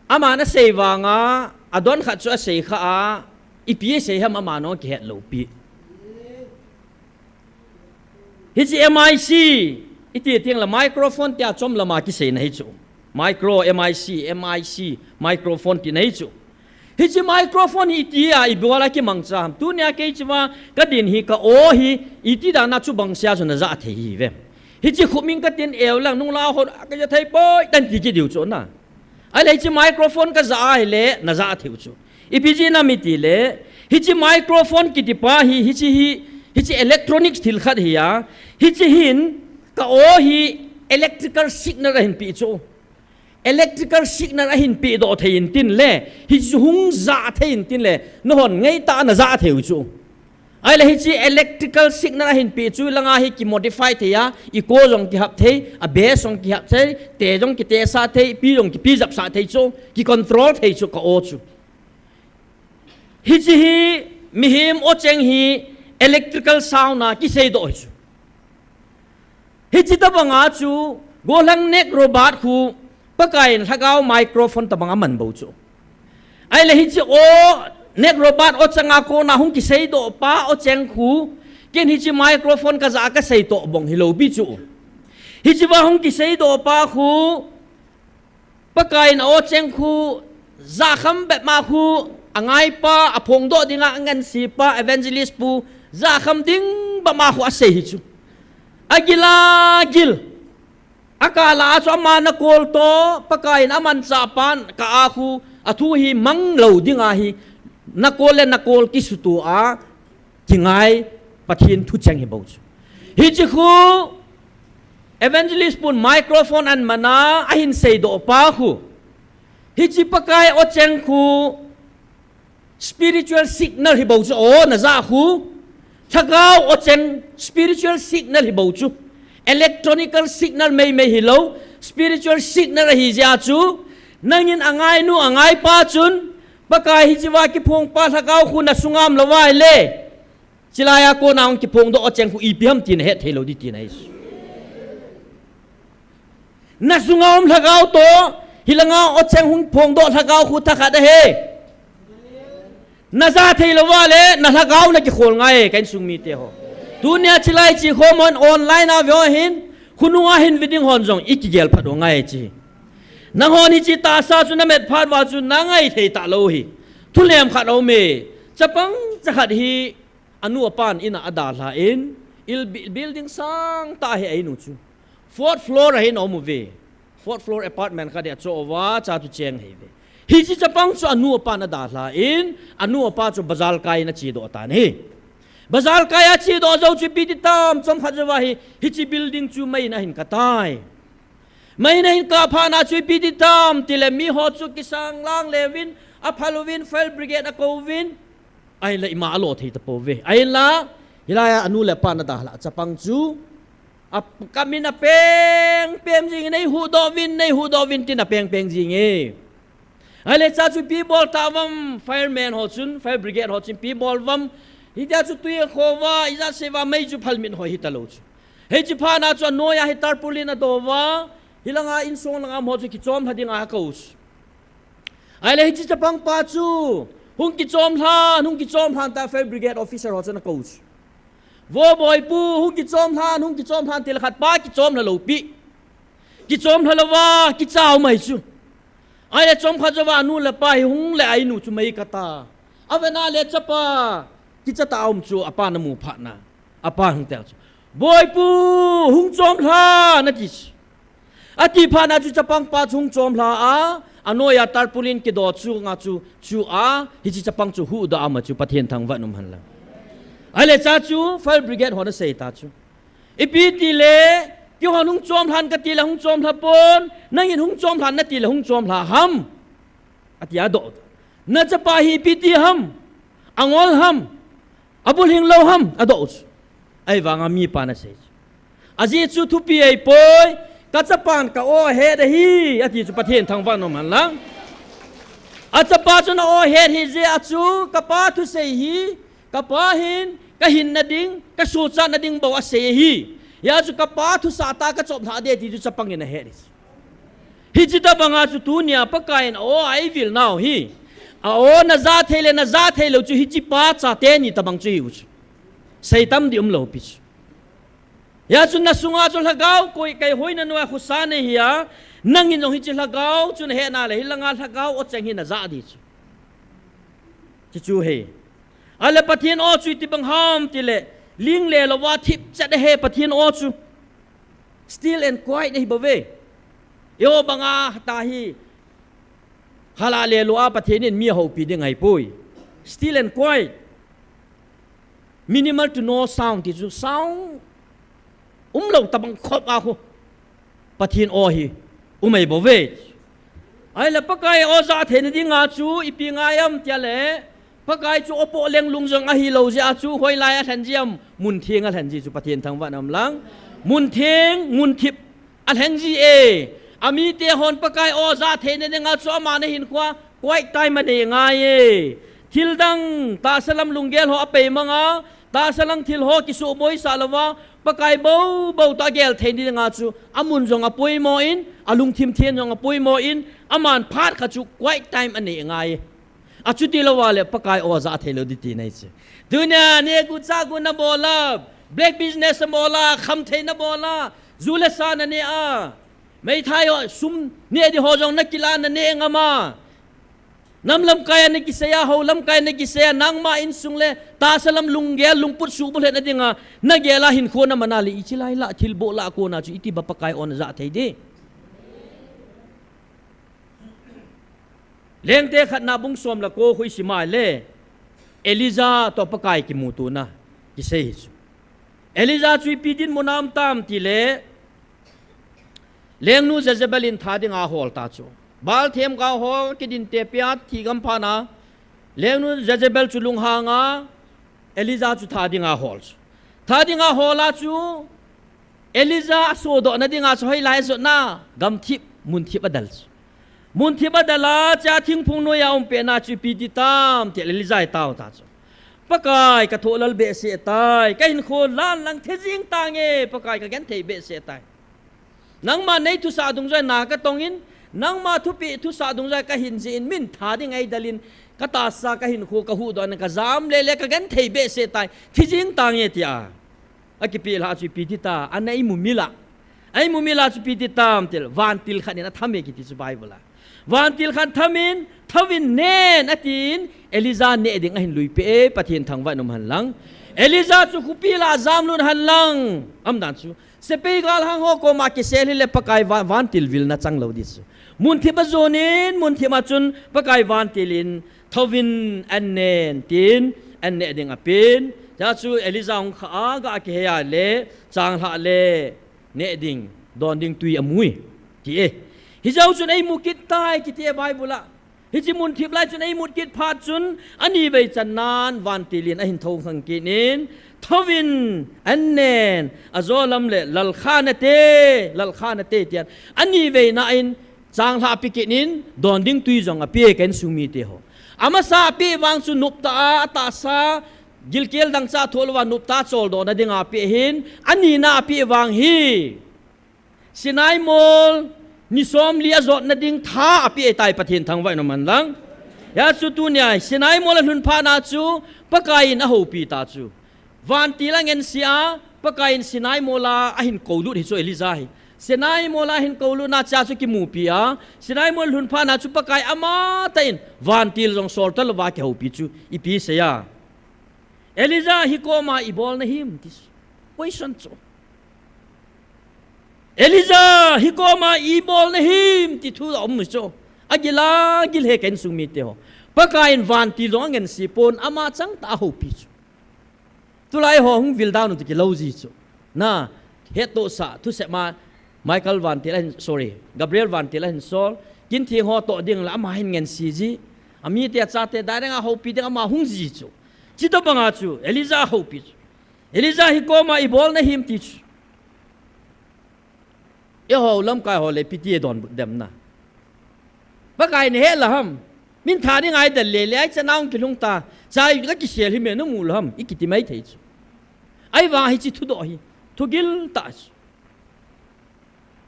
Aman asei vanga, adon khat chu asei kha a, ipi asei ham aman ong kihet lou pi. Hichi M I C, iti tiang la microphone tia chom lama kiseina hi chu. Micro, M I C, M I C, microphone tina hi chu. Hichi microphone hi iti a, ibola kimangcha ham. Tunia kei chiva, kadin hi ka o hi, iti dana chu bangsia chu naja thei hi ve. Hichi khuming katin eu lang, nung la hon, kaja thei poi, tan ti kidiu chu na. Ahile hichi microphone kaja ahile, naja thei u chu. Ipi jeh ina mi ti le, hichi microphone kiti pa hi, hichi hi, hichi electronics thil khat hi a, hichi hin, ka o hi electrical signal ahin pi chu. Electrical signal ahin pi doh thei in tin le, hichi hung ja thei in tin le, nahon ngai ta naja thei u chu. Ahile hichi electrical signal ahin pi chu langa hi ki modify thei a, echo jong kihap thei, a bass jong kihap thei, te jong kitesa thei, pi jong kipi japsa thei chu, ki control thei chu ka o chu. Hichi hi mihem o cheng hi electrical sound a kisei doh hi chu. Hichi tabanga chu, gollhang neck robot khu, Pakai in lhagao microphone tabang aman bou chu. Ahile hichi o, neck robot o changa kona hung kisei doh pa o cheng khu, ken hichi microphone kaja kasei toh bong hilou pi chu. Hichi va hung kisei doh pa khu, Pakai in o cheng khu, ja kham bep ma khu, angai pa, aphong doh dinga angan si pa, evangelist pu, ja kham ding bep ma khu asei hi chu. Agila gil. Akala a chu ama nakol to, Pakai in amanchah pan, ka a khu, athu hi mang lou dinga hi, nakol le nakol kisuto a, kingai Pathen thu cheng hi bou chu. Hichi khu, evangelist pun microphone aman a, ahin sei doh pa khu. Hichi Pakai o cheng khu, spiritual signal hi bou chu, o, naja khu. Lhagao o cheng spiritual signal hi bou chu. Electronical signal meimei hilou, spiritual signal ahi jeh chu. Nangin angainu, angai pa chun, Pakai hichi va kiphong pa lhagao khu nasunga um lou va le. Chilai a kona hung kiphong doh o cheng khu ipi ham ti nahet thei lou di tina hi. Nasunga um lhagao to, hilanga o cheng hung phong doh lhagao khu thakhat ahi. Naja thei lou va le, na lhagao nakikhol ngai, ka insung mite ho. Tunia chilai chi khom hon online a ve ho hin, khonunga hin ve ding hon jong, ikigel phat u ngai chi. Nanghon hichi tahsa chu namet phat uva chu nangai thei talou hi. Thulem khat aume, chapang chakhat hi, anu apan in a adalhan, il bi-, building sangtah hi a inu chu. Fourth floor a hin aum uve. Fourth floor apartment khat hi achoh uva, cha chu cheng ahi ve. Hichi chapang chu anu apan adalhan, anu apa chu bazar kai in achedoh tan ahi. Bazar kai a achedoh jou chu ipi ti tam, chomkhat jouva hi, hichi building chu mei in ahin kah tai. Mei in ahin kah phat na chu ipi ti tam, tile miho chu kisang lang leuvin, aphal uvin, fire brigade akouvin, Ahinla ima alo thei tapouve. Ahinla, hilai a anu le apa nadalha chapang chu, a, kamin apeng peng jing, neihuhdoh uvin, neihuhdoh uvin tin apeng peng jing e. Ahile cha chu ipi bol tauvam, fireman ho chun, fire brigade ho chun ipi bol uvam. Hitia chu tui akho uva, ijat sei uva, mei chu phalmit hoi hitalou chu. Hiche phat na chu anoiya hi tarpaulin adou uva, hilanga insung langa um ho chu kichom lha dinga akou chu. Ahile hiche chapang pa chu, hung kichom lhan, hung kichom lhan tia fire brigade officer ho chun akou chu. Vo boipu, hung kichom lhan, hung kichom lhan tile khat pa kichom lha lou pi. Kichom lha louva, kicha um ahi chu. Ahile chomkhat jouva anu le apa hi hung le a inu chu mei kah ta. Avet na le chapa, kicha tah a um chu apa namu phat na. Apan hung tel chu. Boipu, hung chom lhan, ati chu. Ati phat na chu chapang pa chu hung chom lha a, anoiya tarpaulin kido chu nga chu, chu a, hiche chapang chu huhdoh a ama chu Pathen thangvah in um hen lang. Ahile cha chu fire brigade hon asei ta chu. Ipi tile, keihon hung chom lhan kati le hung chom lha pon, nangin hung chom lhan nati le hung chom lha ham. Ati adoh. Nachapa hi ipi ti ham. Angol ham. Abulhing lou ham, adoh chu. Ahivanga mipan asei chu. Ajeh chu thupi ahipoi, kachapan ka-aw ahet ahi, ati chu Pathen thangvah in um hen lang. Achapa chun a-aw ahet hijeh a chu, kapa thusei hi, kapa hin, kahinna ding, kasochatna ding bou asei ahi. Hijeh a chu kapa thusah tah kachop lhah ding ti chu chapang in ahet ahi. Hiche tobanga chu tunia Pakai in a-aw a eivil nau hi. A-aw najah thei le najah thei lou chu hiche pa chate ni tobang chu hiu chu. Seitam ding umlou pi chu. Hijeh a chu nasunga chu lhagao koi kaihoina noiya khosa nei hia. Nangin jong hiche lhagao chu nahet na le hilanga lhagao aw cheng hi najah ding chu. Chuchu hi. Ahile Pathen aw chu itibang ham tile, ling le louva thipchet ahi Pathen aw chu. Still and quiet ahi bouve. Eiho banga tah hi, hala le lou a Pathen in mi ahoupi ding ahipoi. Still and quiet. Minimal to no sound ti chu sound umlou tobang khop a khu Pathen aw hi um ahi bouve. Ahile Pakai aw jah theina dinga chu ipi ngai ham tile, Pakai chu aw poh lenglung jong ahilou jeh a chu hoilai alhen ji ham, muntheng alhen ji chu Pathen thangvah in um lang. Muntheng, munthip alhen ji e. Amite hon Pakai aw jah theina dinga chu ama nahinkhoa quiet time anei ngai e. Thildang tahsa lam lunggel ho apeimang a, tahsa lang thil ho kisuhboisah louva, Pakai bou bou toh agel theina dinga chu amun jong apoimo in, alungthim then jong apoimo in, aman phat khat chu quiet time anei ngai e. Achuti louva le Pakai aw jah thei lou ding tina ahi chu. Tunia negucha gu nabol a, black business nabol a, khamthei nabol a, ju le sa naneh a, meithai ho sum neh ding ho jong nakilah naneh ngam a, nam lamkai a nakisei a, hou lamkai a nakisei a, nangma insung le tahsa lam lunggel lungput suhbulhetna dinga nagel a hinkho naman a le, hiche lai lah thilbol lah a kona chu itobang Pakai aw najah thei ding. Lengte khatna bung som le ko khu isim a le, Elijah toh Pakai kimutona kisei hi chu. Elijah chu ipi dinmun a um tam tile, lengnu Jezebel in tha dinga ahol ta chu. Baal themgao ho kidinte pia thigam phat na, lengnu Jezebel chu lunghang a, Elijah chu tha dinga ahol chu. Tha dinga ahol a chu, Elijah asodohna dinga chu hoilai jotna, gamthip, munthip adel chu. Munthip adel a, chua thingphung noiya aum petna chu ipi ti tam tile Elijah in atao ta chu. Pakai kathohlal behseh tai, kahinkho lan lang thi jing tange, Pakai kagenthei behseh tai. Nangma neithusah dungjuia na katong in, nangma thupeh thusah dungjuia kahin jih in, min tha ding eidel in, katahsa kahinkho kahuhdoh in, kajam le le kagenthei behseh tai, thi jing tange tia. Akipeh lhah chu ipi ti tam, ana eimu mil a. Eimu mil a chu ipi ti tam tile, vantil khat in atham e kiti chu Bible a. Vantil khat tham in, thouvin nen atin, Elijah neh ding ahin luipeh e, Pathen thangvah in um hen lang. Elijah chu khopi lah a jamlut hen lang. Aumdan chu, sepai galhang ho koma kisel hile Pakai va-, vantil vilna chang lou ding chu. Munthip a jon in, munthip a chun Pakai vantil in, thouvin an nen tin, an neh ding apen. Hijeh a chu Elijah hung khah a, ga kihei a le, changlhah le, neh ding, don ding tui amu e, ti e. Hijeh a chun eimu kit tai, kiti e Bible a. Hiche munthip lai chun eimu kit phat chun, anivei channan vantil in ahin thoukhang kit in, thouvin an nen, ajo lam le, lalkha nate, lalkha nate, tin, aniveina in, changlhah ape kit in, don ding tui jong ape e ka insung mite ho. Amasa apeh vang chu noptah a, atahsa, gilkel dangchah thoh louva noptah a choldohna dinga apeh ahin, anina apeh vang hi Sinai mol ni somli ajotna ding tha apeh tai, Pathen thangvah in um hen lang. Hijeh a chu tunia Sinai mol alhun phat na chu Pakai in ahoupi ta chu. Vantil angense a, Pakai in Sinai mol a ahin koulut hi chu Elijah hi. Sinai mol a ahin koulutna chua chu kimupi a, Sinai mol lhun phat na chu Pakai amatah in vantil jong sol talouva akihoupi chu ipi sei a. Elijah, hikoma ibol nahim ti. Question chu. Elijah, hikoma ibol nahim ti thu aum chu. Agil a gil e ka insung mite ho. Pakai in vantil jong angense pon, ama changtah a ahoupi chu. Tulai ho hung vil dan u ti kilou ji chu. Na, hettohsah, thusei ma, Michael vantil ahin, sorry, Gabriel vantil ahin sol, kin theng ho toh ding la ama hin ngense ji. Amite achate direct a ahoupi ding ama hung ji chu. Chutobanga chu Elijah houpi chu. Elijah hi koma ibol nahim ti chu. Eiho lamkai ho le ipi ti idonbut dem na. Pakai nahet lou ham. Min tha dinga idel lele, ahi chana hung kilhung ta. Chai ka kisel hi me namu lou ham. Ikiti maithei chu. Ahivang hiche thudoh hi. Thugil tah chu.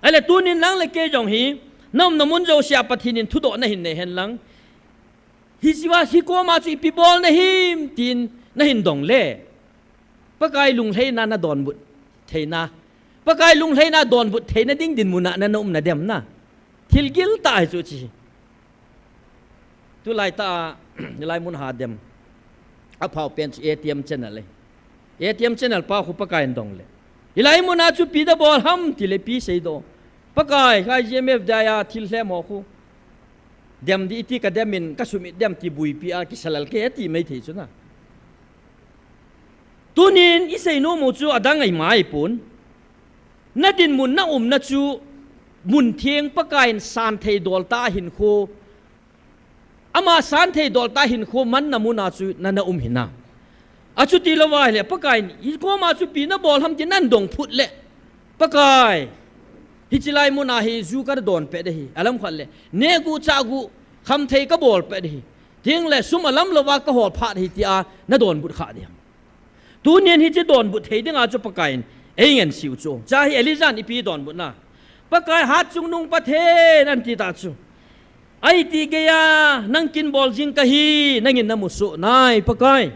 Ahile tunin nang le kei jong hi, na umna mun jousea Pathen in thudoh nahin nei hen lang. Hichea, hi koma chu ipi bol nahim, tin nahin dong le. Pakai lunglhaina nadonbut theina. Pakai lunglhaina donbut theina ding dinmuna na, na um nadem na. Thil gil tah hi chu hiche. Tulai tah a, hilai mun hadem. Aphao pen chu A T M channel e. A T M channel pa khu Pakai in dong le. Hilai muna chu ipi nabol ham ti le ipi seidoh. Pakai, kha G M F dia thil lhem ho khu. Dem ding iti kadem in kasumit dem ti buipi a kisalal ke ti maithei chu na. Tunin isei nom u chu adang ahi maipon. Na dinmun na umna chu mun theng Pakai in santhei dol tah a hinkho. Ama santhei dol tah a hinkho manna muna chu na, na um hinam. Achuti louva ahile Pakai in, hi koma chu ipi nabol ham ti nadong phut le. Pakai, hiche lai muna hi ju kadon peh ding ahi, alam khat le. Neh gu chah gu, khamthei kabol peh ding ahi. Tin le sum alam louva kahol phat ahi tia nadonbut kha ding ham. Tunin hiche donbut thei dinga chu Pakai in eingansei u chu. Chua hi Elijah in ipi donbut na. Pakai Hatchungnung Pathen ati tah chu. Ahi ti geiya nang kin bol jing kahi, nangin namu soh nai Pakai.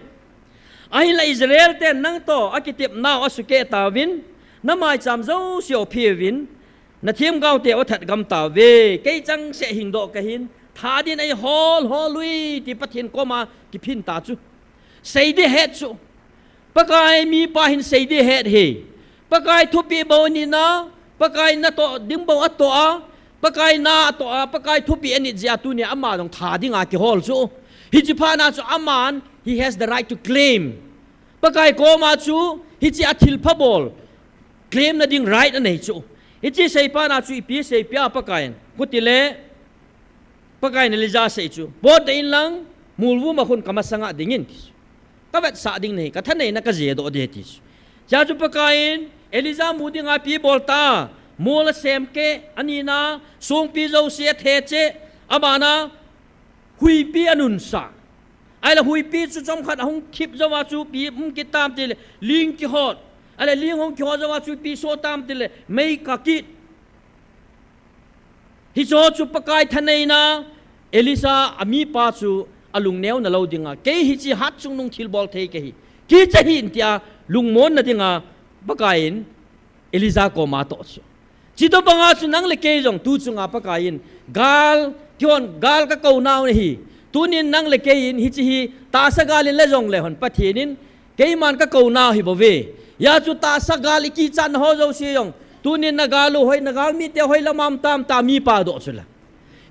Ahinla Israel ten nangtoh akitepnau asukeh tauvin, namaicham jouse apheuvin, nathemgaote athat gam tauve, kei changseh hingdoh kahin, tha din eihol hol uve ti Pathen koma kiphin tah chu. Seiding ahet chu. Pakai mipa hin seiding ahet e. Pakai thupeh bou anei na, Pakai natoh ding bou atoh a, Pakai na atoh a, Pakai thupeh anit jeh a tunia ama jong tha dinga kihol chu. Hiche phatna chu aman, he has the right to claim. Pakai koma chu, hiche a thilpha bol. Claim na ding right anei chu. Hiche seiphatna chu ipi seipeh a Pakai in. Khuti le, Pakai in Elijah asei chu, potdoh inlang, molvum a khun kamasanga dingin ti chu. Kavetsah ding nahi, kathaneina kajedoh ding ti chu. Chua chu Pakai in, Elijah mu dinga ipi bol ta, mol asem keh, anina, songpi jouse athe cheh, abana, huipi anunsah. Ahile huipi chu chomkhat ahung thip jouva chu ipi um kit tam tile, ling kihot. Ahile ling hung kihot jouva chu ipi soh tam tile, mei kah kit. Hicheho chu Pakai thaneina, Elisha amipa chu alungneona lou dinga. Kei hiche Hatchungnung thilbol thei kahi. Kicha hih in tia lungmonna dinga Pakai in Elijah koma atoh chu. Chutobanga chu nang le kei jong tu chunga Pakai in gal, kihon gal kakounau nahi. Tunin nang le kei in hiche hi tahsa gal in le jongle hon Pathen in keiman kakounau hibouve. Hijeh chun tahsa gal ikichatna ho jouse jong. Tunin nagal u hoi, nagalmite hoilam a um tam tia mipa doh chu la.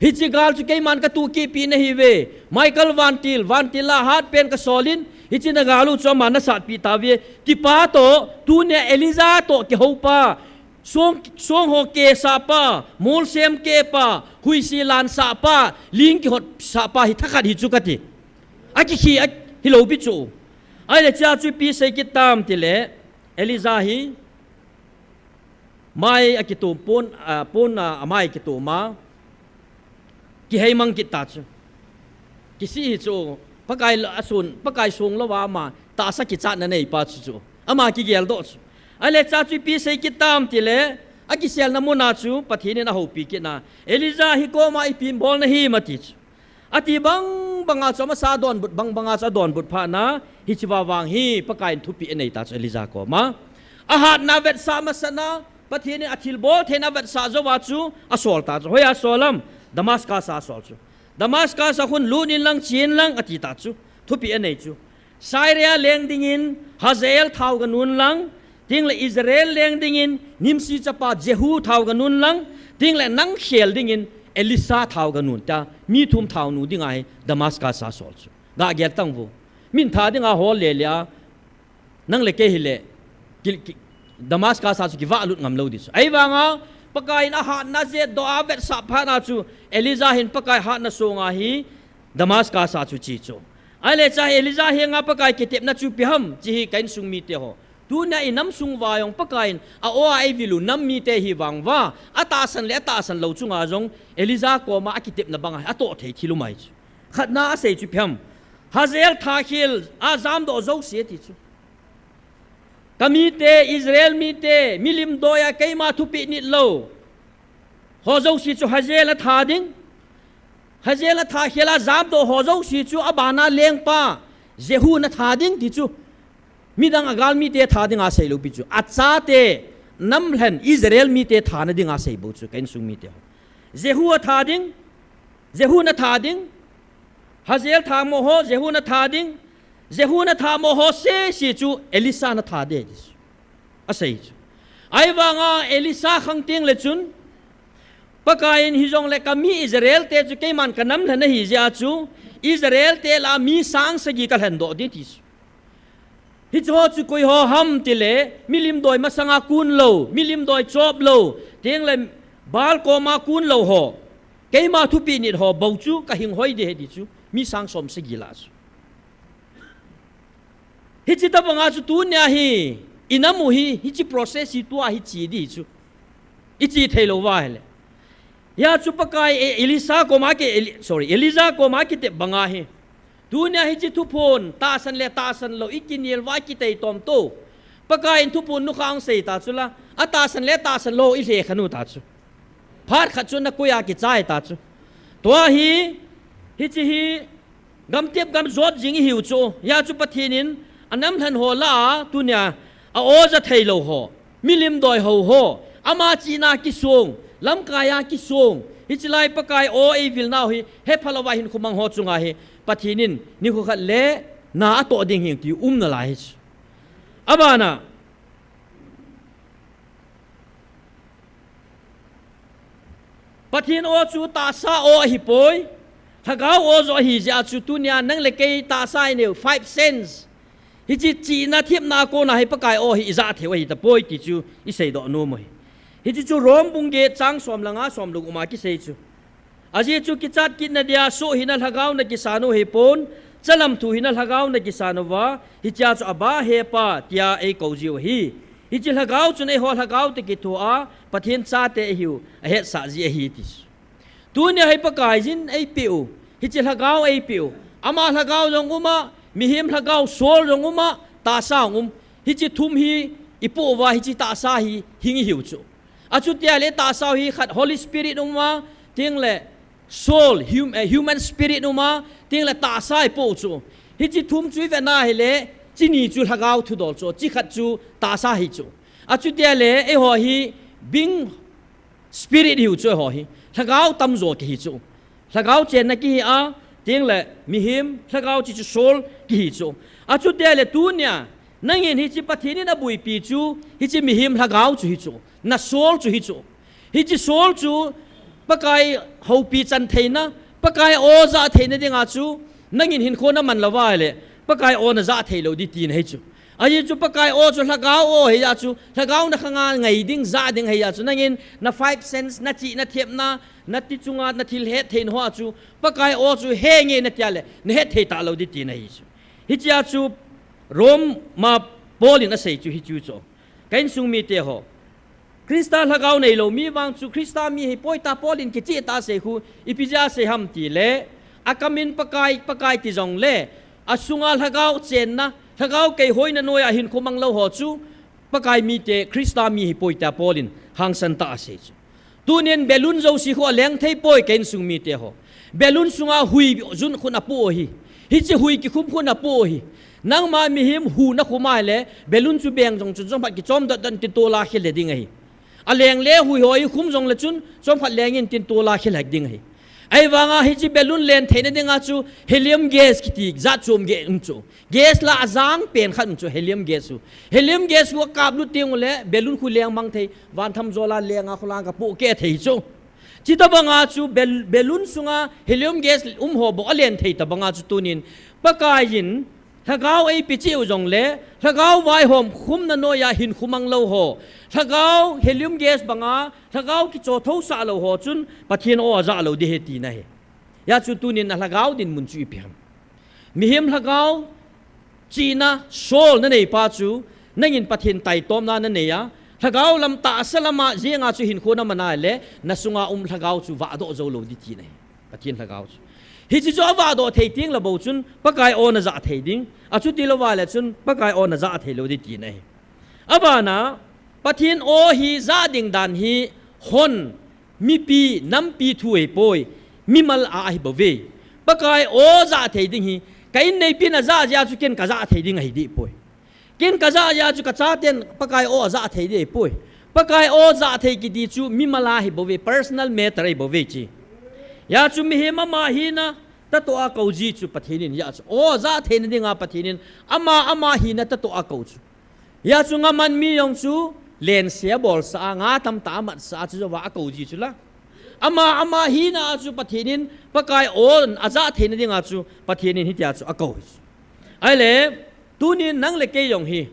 Hiche gal chu keiman katohkehpi nahiuve. Michael vantil, vantil a hatpen kasolin, hiche nagal u chu aman nasatpi tauve. Tipa toh, tunia Elijah toh kihoupa. Song, song ho kehsahpa, molsem kehpa, huisi lansahpa, ling kihotsahpa hi thakhat hi chu kati. Akikhi, a, hilou pi chu. Ahile chua chu ipi sei kit tam tile, Elijah hi, mai akitom pon, a, pon a, amai akitom a, kiheimang kit ta chu. Kisih hi chu, Pakai la, asun, Pakai sung louva ama, tahsa kichatna neipa chu chu. Ama kigeldoh chu. Ahile chua chu ipi sei kit tam tile, akiselna muna chu, Pathen in ahoupi kit na. Elijah hi koma ipi bol nahim ati chu. Ati bang banga chu amasa donbut, bang banga chu adonbut phatna, hichea vang hi Pakai in thupeh anei ta chu Elijah koma. Ahatna vetsah masatna, Pathen in athilbol theina vetsah jouva chu asol ta chu. Hoiya asol am, Damascus a asol chu. Damascus a khun lut inlang, chen lang ati ta chu. Thupeh anei chu. Syria leng dingin Hazael thao ganun lang, tin le Israel leng dingin Nimshi chapa Jehu thao ganun lang, tin le nang khel dingin Elisha thao ganun tia, mi thum thao nu dinga hi Damascus a asol chu. Gagel tang vo. Min tha dinga hol lele a, nang le kei hile, ki, ki, Damascus a chu kivah lut ngam lou ding chu. Ahivanga, Pakai in ahatna jeh doh a vetsah phatna chu, Elijah hin Pakai hatna songa hi, Damascus a chu che chu. Ahile cha Elijah henga Pakai kitepna chu ipi ham, hiche hi ka insung mite ho. Tunia inam sung uva jong Pakai in a-o a eivil u nam mite hi vang uva, atahsan le atahsan lou chunga jong Elijah koma akitepna banga atoh thei thil um ahi chu. Khatna asei chu ipi ham. Hazael tha khel a jamdoh jouse ati chu. Ka mite, Israel mite, milim doiya keima thupeh nit lou ho jouse chu Hazael natha ding. Hazael natha khel a jamdoh ho jouse chu abana lengpa Jehu natha ding ti chu. Midang agal mite tha dinga asei lou pi chu. Achate namlhen Israel mite thana dinga asei bou chu, ka insung mite ho. Jehu atha ding, Jehu natha ding, Hazael thamo ho, Jehu natha ding, Jehu nathamo ho sese chu Elisha natha ding. Asei chu. Ahivanga Elisha khang teng le chun, Pakai in hijongle ka mi Israel te chu keiman ka namlhen ahi jeh a chu, Israel te lah a mi sang sagi ka lhendoh ding ti chu. Hiche ho chu koi ho ham tile, milim doi masanga kun lou, milim doi chop lou, teng le Baal koma kun lou ho, keima thupeh nit ho bou chu ka hing hoi ding ahi ti chu, mi sang som sagi lah a chu. Hiche tabanga chu tunia hi, inam u hi, hiche process hi tua hi che ding chu. I che thei lou uva ahile. Hia chu Pakai e-, Elisha koma ki, Eli-, sorry, Elijah koma kitep banga hi. Tunia hiche thuphon, tahsan le tahsan lou, i kinel uva i kitei tom to. Pakai in thuphon nukhang sei ta chu la, atahsan le tahsan lou i lhekhen u ta chu. Phat khat chu nakoi a kichai ta chu. Tua hi, hiche hi, gamtep gam jot jing i hiu chu. Hia chu Pathen in, anamlhen ho lah a, tunia, a-o ja thei lou ho. Milim doi ho ho. Ama chihna kisong, lamkai a kisong. Hiche lai Pakai o eivil nau hi, hepha louva hinkho mang ho chunga hi. Pathen in, nikho khat le, na atoh ding ahi ti um nalai hi chu. Abana, Pathen o chu tahsa o ahipoi, lhagao o joh ahi jeh a chu tunia nang le kei tahsa inei u five sense. Hiche chihna thepna a kona hi Pakai o hi ija thei u ahi tapoi ti chu i seidoh nom u ahi. Hiche chu Rom bung get chang som le nga som le gup a kisei chu. Ajeh chu kichat kitna dia soh hina lhagao na kisan u ahipon, chalam thu hina lhagao na kisan uva, hichea chu Abba Hepa tia eikou jiu ahi. Hiche lhagao chun eiho lhagao toh kithoa, Pathen chate eihiu ahetsah ji ahi ti chu. Tunia hi Pakaiyin eipeh u, hiche lhagao eipeh u. Ama lhagao jong um a, mihem lhagao soul jong um a, tahsa jong um. Hiche thum hi ipoh uva, hiche tahsa hi hing ihiu chu. Achutia le tahsa hi khat Holy Spirit um a, teng le soul, hum-, eh, human spirit um a, teng le tahsa ipoh chu. Hiche thum chu ivet na hile, hiche ni chu lhagao thudol chu, hiche khat chu tahsa hi chu. Achutia le eiho hi being spirit ihiu chu eiho hi. Lhagao tamjo kihi chu. Lhagao chenna kihi a, teng le mihem, lhagao hiche chu soul kihi chu. Achutia le tunia, nangin hiche Pathen in abuipi chu, hiche mihem lhagao chu hi chu. Na soul chu hi chu. Hiche soul chu Pakai houpi chan theina, Pakai o ja theina dinga chu, nangin hinkho naman lou uva le, Pakai o naja thei lou ding tina hi chu. Ajeh chu Pakai o chu lhagao o ahi jeh a chu, lhagao na khanga ngai ding, ja ding ahi jeh a chu, nangin na five sense, na chihna thepna, na ti chunga, na thil hetthei na hoa chu, Pakai o chu henge natia le, nahet thei talou ding tina hi chu. Hichea chu Rom a Paul in asei chu hichu chu. Ka insung mite ho. Christa lhagao neilou mi vang chu Christa mi ahipoi tia Paul in kicheh tah a asei khu, ipi jeh a asei ham tile, akam in Pakai, Pakai ti jongle, asunga lhagao chenna, lhagao keihoina noiya hinkho mang lou ho chu, Pakai mite Christa mi ahipoi tia Paul in hangsan tah a asei chu. Tunin balloon jouse khu aleng thei poi ka insung mite ho. Balloon sunga hui jun khun apoh u ahi. Hiche hui kikhum khun apoh u ahi. Nangma mihem hu nakhum a hile, balloon chu beng jong chun chomkhat kichom dot dot in tin tola khel le ding ahi. Aleng le hui ho ikhum jongle chun, chomkhat lengin tin tola khel hek ding ahi. Ahivanga hiche balloon len theina dinga chu helium gas kiti jat chom gei um chu. Gas lah a jang pen khat um chu helium gas u. Helium gas u akap lut teng ule balloon khu leng mang thei, van thamjol a leng a kholang kapoh keh thei chu. Chutobanga chu bal-, balloon sunga helium gas um ho bou alen thei tobanga chu tunin Pakaiyin lhagao eipe cheh u jongle, lhagao vaihom khumna noiya hinkho mang lou ho, lhagao helium gas banga, lhagao kichothou sah lou ho chun Pathen o aja lou ding ahi tina ahi. Hijeh chun tunin na lhagao dinmun chu ipi ham. Mihem lhagao chihna soul nanei pa chu, nangin Pathen taitomna nanei a, lhagao lam tahsa lama jenga chu hinkho naman a le, nasunga um lhagao chu vahdoh jou lou ding tina ahi. Pathen lhagao chu. Hiche chu avahdoh thei teng le bou chun, Pakai aw najah thei ding. Achuti louva le chun, Pakai aw najah thei lou ding tina ahi. Abana, Pathen aw hi jah ding dan hi hon, mipi, nampi thu ahipoi, mimal a ahi bouve. Pakai aw jah thei ding hi, ka inneipin ajah jeh a chu ken kajah thei ding ahi dehpoi. Ken kajah jeh a chu kachaten Pakai aw ajah thei dehpoi. Pakai aw jah thei kiti chu mimal a ahi bouve, personal matter ahi bouve chi. Hijeh chun mihem ama hina tatoh a kou ji chu Pathen in, hijeh chun aw jah theina dinga Pathen in ama, ama hina tatoh a kou chu. Hijeh chun ngaman mi jong chu lense abolsah a, nga tamtah amatsah a, chujouva akou ji chu la. Ama, ama hina a chu Pathen in Pakai aw ajah theina dinga chu Pathen in hitia chu akou chu. Ahile, tunin nang le kei jong hi,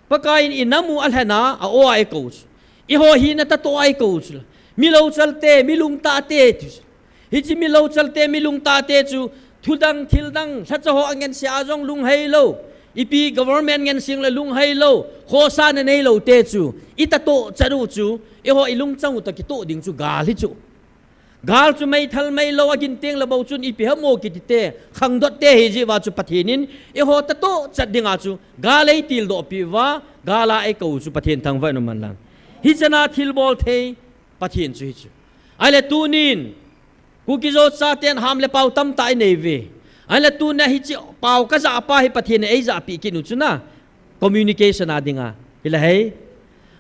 Pakai in inam u alhen a, a aw a eikou chu. Eiho hina tatoh a eikou chu la. Mi louchal te, mi lungtah te, ti chu. Hiche mi louchal te, mi lungtah te chu, thudang, thildang, lhacha ho angensia jong lunghei lou. Ipi government ngensia le lunghei lou. Khohsahna neilou te chu, itatoh chat u chu, eiho ilungchang u toh kitoh ding chu gal hi chu. Gal chu meithal meilou agin teng le bou chun ipi ham o kiti te, khangdot te hijeh uva chu Pathen in, eiho tatoh chat dinga chu, gal eitildoh peh uva, gal a eikou chu Pathen thangvah in umhen lang. Hichan a thilbol thei, Pathen chu hichu. Ahile tunin, Kuki-Zo chaten ham le pao tamtah inei uve. Ahile tunia hiche pao kajah pa hi Pathen in eijahpeh kit u chu na. Communication a dinga. Hilai.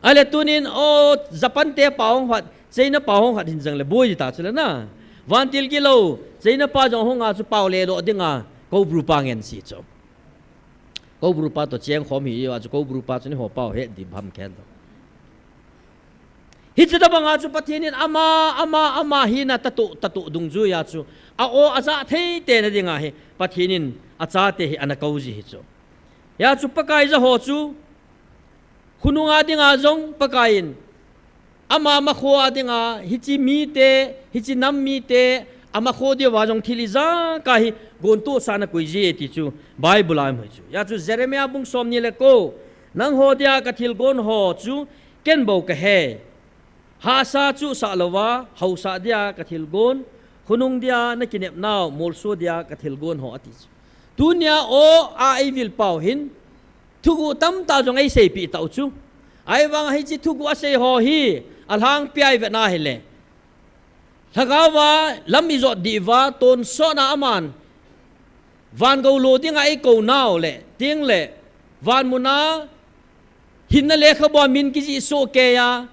Ahile tunin, o, Japan te pao hung hat, China pao hung hat hin jong le boi ta chu le na. Vantil gilou, China pa jong hunga chu pao ledoh dinga, Cobra pa ngen si chu. Cobra pa toh chengkhom hi, a chu Cobra pa chu ni ho pao he di bam khen to. Hiche tabanga chu Pathen in ama, ama, ama hina tatoh, tatoh dungjuia chu. A aw ajah thei teina dinga hi, Pathen in achate hi ana kou ji hi chu. Hijeh chun Pakai ja ho chu, khonunga dinga jong Pakai in, ama makhoa dinga, hiche mite, hiche nam mite, amakho diuva jong thil ijakai hi, gontohsah a ana koi ji e ti chu, Bible a imu chu. Hijeh chun Jeremiah bung somni le ko, nangho dia kathilgon ho chu, ken bou kahe. Hahsa chuhsah louva, haosah dia kathilgon, khonung dia nakinepnau, molso dia kathilgon ho ati chu. Tunia aw a eivil pau hin, thuguh tamtah jong eiseipeh tau chu. Ahivanga hiche thuguh asei ho hi, alhangpia ivet na hile. Lhagaova lam ijot diuva, tonsot na aman. Van gou lo dinga eikou nau le, ting le, van muna, hinna lekhabua min kijih soh keiya,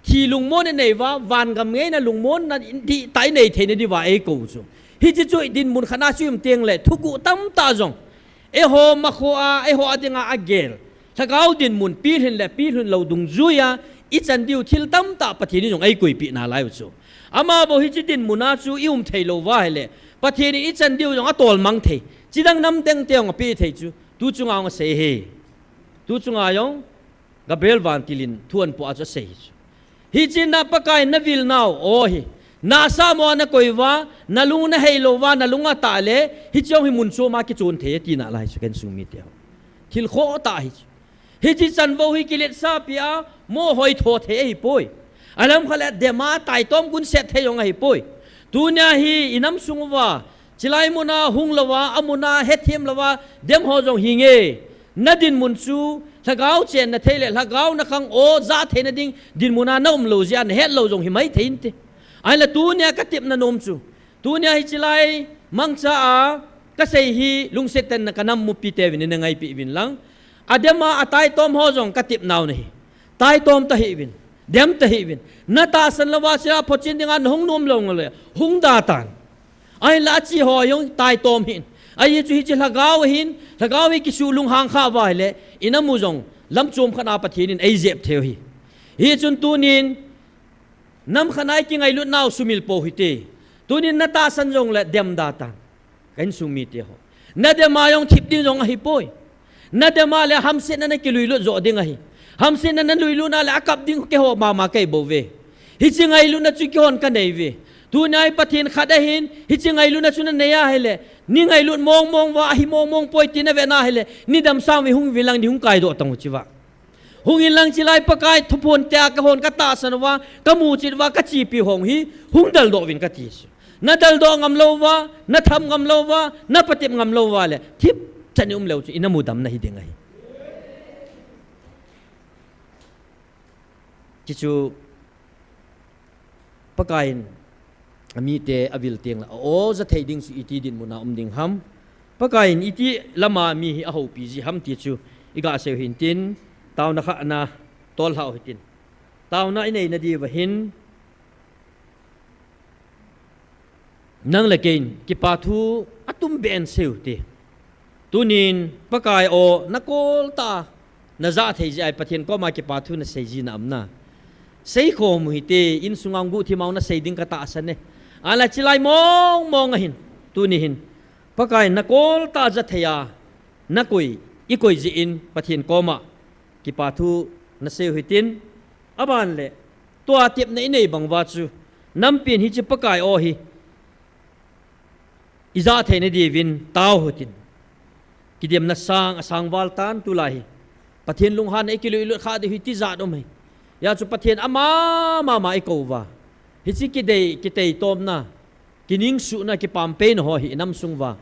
thi lungmon inei uva, vangam ngeina lungmonna dihtah inei theina diuva eikou chu. Hiche chu dinmun khat a chu um teng le, thuguh tamtah jong. Eiho makhoa, eiho a dinga agel. Lhagao dinmun, pilhin le pilhin lou dungjuia, ichan diu thil tamtah Pathen in jong eikoipeh nalai u chu. Ama bou hiche dinmun a chu ium thei lou uva hile, Pathen in ichan diu jong atolmang thei. Chidang nam tengte jong apeh thei chu. Tu chunga jong asei hi. Tu chunga jong, Gabriel vantil in thu ahin po a chu asei hi chu. Hiche na Pakai in navil nau, aw hi. Nahsah mo a nakoi uva, nalung nahei lou uva, nalung atah le, hiche jong hi mun chom a kichon thei tina lai chu ken sung mite ho. Thil khoh tah hi chu. Hiche chanvou hi kiletsah pia, mo hoi tho thei ahipoi. Alam khat le dem a taitom gunset thei jong ahipoi. Tunia hi inam sung uva, chilai muna hung louva, amuna hethem louva, dem ho jong hinge. Nadinmun chu, lhagao chenna thei le, lhagao nakhang aw, jah theina ding, dinmun a naum lou jeh a, nahet lou jong himai thei inte. Ahinla tunia katepna nom chu. Tunia hiche lai, mangcha a, kasei hi, lungset tah in kanam mipite uvin, nangaipi uvin lang. Adem a, ataitom ho jong katep nau nahi. Taitom tahih uvin. Dem tahih uvin. Natahsan louva, chea photchen dinga nahung nom lou le, hung da tan. Ahinla achi ho jong taitom hih in. Ajeh chu hiche lhagao ahin, lhagao hi kisuh lunghang kha uva ahile, inam u jong, lam chom khat a Pathen in eijep thei u ahi. Hichun tunin, nam khat a ikingailutnau sumil pou hite. Tunin natahsan jongle dem da tan. Ka insung mite ho. Nadem a jong thip ding jong ahipoi. Nadem a le hamsetna nakilui lut joh ding ahi. Hamsetna nalui lut na le akap ding keiho mama kahi bouve. Hiche ngailutna chu keihon kanei uve. Tunia hi Pathen khat ahin, hiche ngailutna chu nanei ahile, nei ngailut mong mong uva, ahi mong mong poi ti nave na ahile, nidam sangin hung vin lang, nei hung kaidoh tan u hiche va. Hung in lang, chulai Pakai thuphon tia kahon katahsan uva, kamuchet uva, kachepi hon hi, hung deldoh uvin kati chu. Nadeldoh ngam lou uva, natham ngam lou uva, napatep ngam lou uva le, thipchan in um leu chun, inamudam nahi ding ahi. Chuchu Pakai in amite avil teng le, a-o ja thei ding chu iti dinmun a um ding ham. Pakai in iti lama mi hi ahoupi ji ham ti chu iga sei u hintin, taona khat na tol lhau hitin. Taona inei nadiuva hin, nang le kei in kipa thu atumbeh in sei u hite. Tunin Pakai o, nakoltah a najah thei jeh a Pathen koma kipa thu nasei ji na um na. Seikhom u hite, insunga guhthima nasei ding katahsan e. Ahinla chulai mong mong ahin, tuni hin, Pakai nakoltah a ja thei a, nakoi, ikoi jeh in Pathen koma kipa thu nasei u hitin, aban le, tua tepna inei bang uva chu, nampi in hiche Pakai o hi ija thei nadiuvin tao u hitin. Kidemna sang, asang val tan tulai hi. Pathen lunghanna ikilut ilut kha diu hi tijat um ahi. Hijeh chun Pathen ama mama ikou uva, hiche kidei, kiteitomna, kiningsuhna, kipampeina ho hi inam sung uva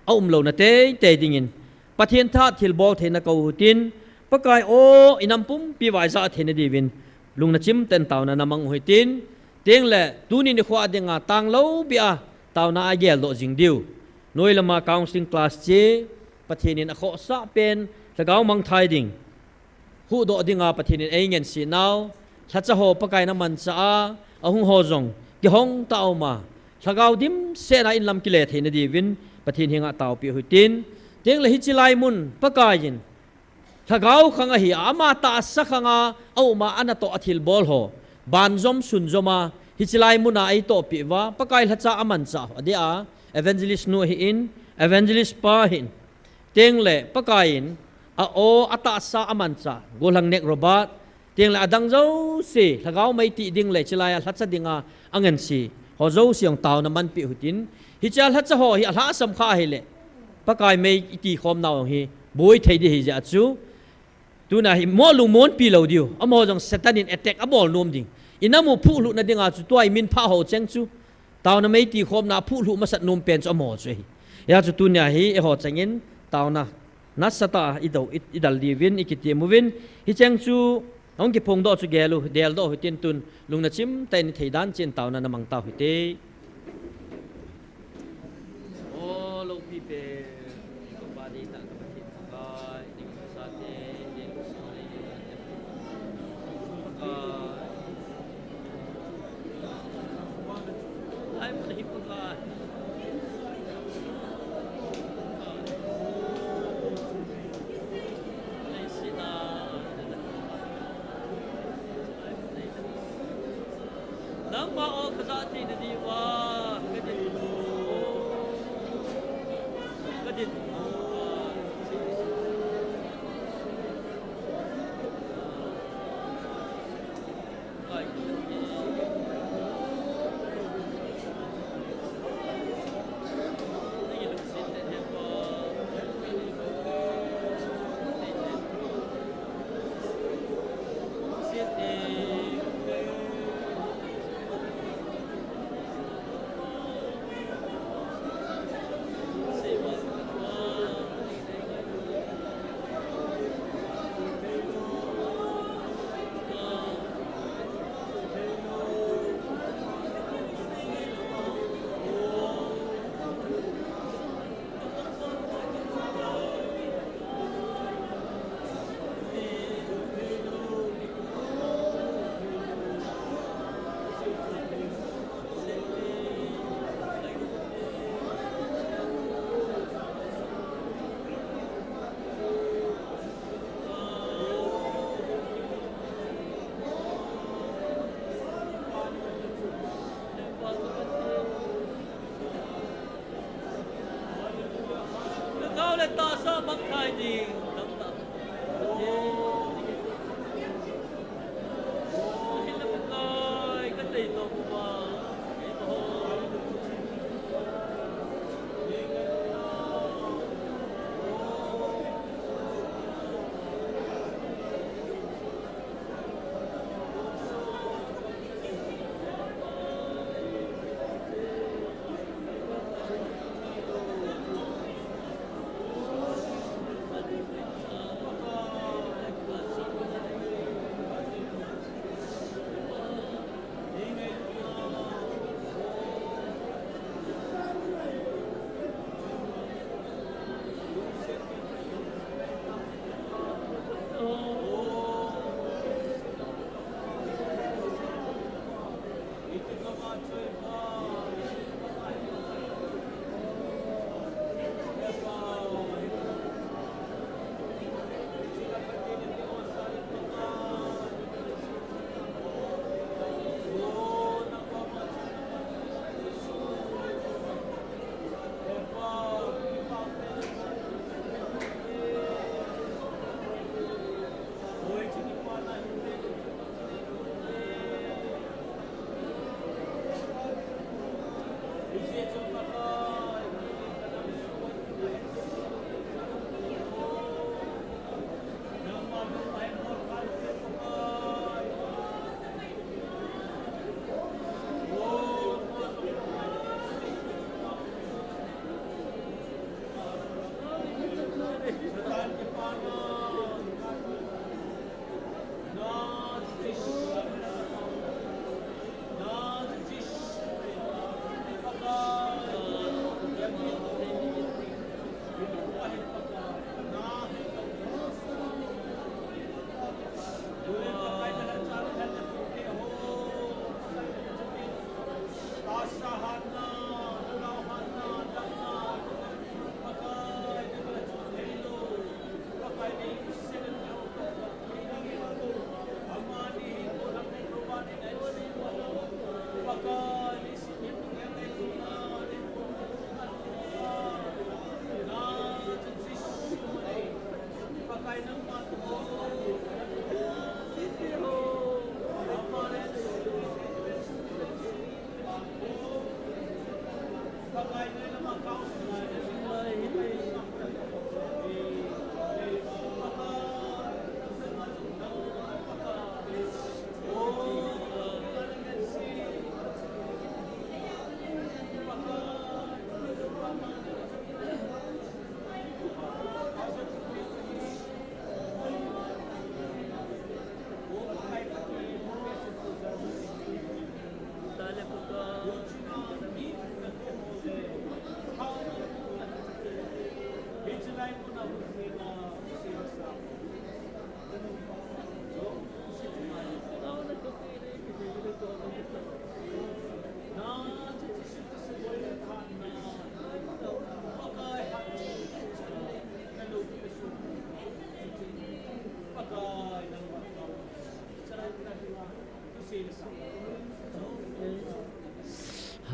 aum louna teitei dingin, Pathen thahat thilbol theina kou u hitin, Pakai o, inam pumpi uva ija thei nadiuvin, lungna chimtah in taona namang u hitin, tengle tuni nikho a dinga tanglou beh a taona a geldoh jing diu, noi lama counseling class che, Pathen in akhohsah pen, lhagao mangthai ding, huhdoh dinga Pathen in eingansei nau, lhacha ho Pakai in amanchah a, ahung ho jong kihong tah a um a, lhagao dimset a inlam kile thei nadiuvin Pathen henga taopeh u hitin, tengle hiche lai mun Pakai in lhagao khang ahi a, ama tahsa khang a aum a, anatoh a thilbol ho, banjom sunjom a, hiche lai mun a eitohpeh uva, Pakai lhacha amanchah ho, adeh a, evangelist nu ahin, evangelist pa ahin, tengle Pakai in a-o, atahsa amanchah, Golhangnek Robert, tengle adang jouse, lhagao mei tih ding le chulai a lhacha dinga angansei ho jouse jong taona manpeh u hitin, hiche a lhacha ho hi alhahsam kha ahile, Pakai mei iti khom nau jong hi boi thei ding ahi jeh chun, tuna hi mo lungmonpi lou diu, amaho jong Satan in attack abol nom ding. Inam u phuhlhuhna dinga chu tua imin phah ho cheng chu, taona mei tikhomna a phuhlhuh masat nom pen chu amaho chu ahi. Hijeh chun tunia hi eiho chengin taona nasatah a idou, i, idal diuvin, ikitem uvin, hicheng chu ahung kiphongdoh chu gel u, deldoh u hitin, tun lungna chimtah in ithei dan cheh in taona namang tau hite. O loupi pen, ka Pa deitah ka Pathen Pakai, ding sate, ding sate, Pakai. Ai, Pakai, Pakai. Nangma o kajah thei nadiuva, kadin, kadin.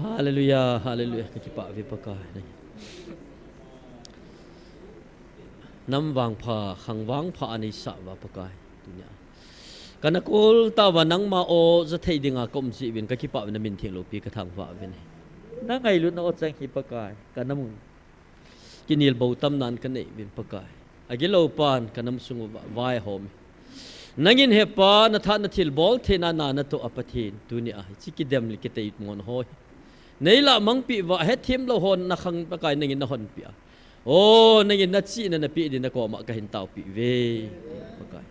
Hallelujah, hallelujah. Ka kipah ve Pakai. Nam vangpha, khang vangpha a neisah uva Pakai. Tunia ka na kol tauva nangma aw ja thei dinga ka um jeh uvin ka kipah uve, na min theng loupi ka thangvah uvin. Na ngailutna aw chang hi Pakai, ka na mu. Kinelboh tamna ka nei uvin Pakai. Agilou pan ka nam sung uva vaihom e. Nangin he Pa, na thahatna thilbol theina na na toh a Pathen, tunia hiche kidem le kiteimun ho hi nei lah mangpeh uva, hethem lou ho na khang Pakai nangin na honpeh a. Aw, nangin na chihna na peh din na koma ka hin taopeh uve. Pakai,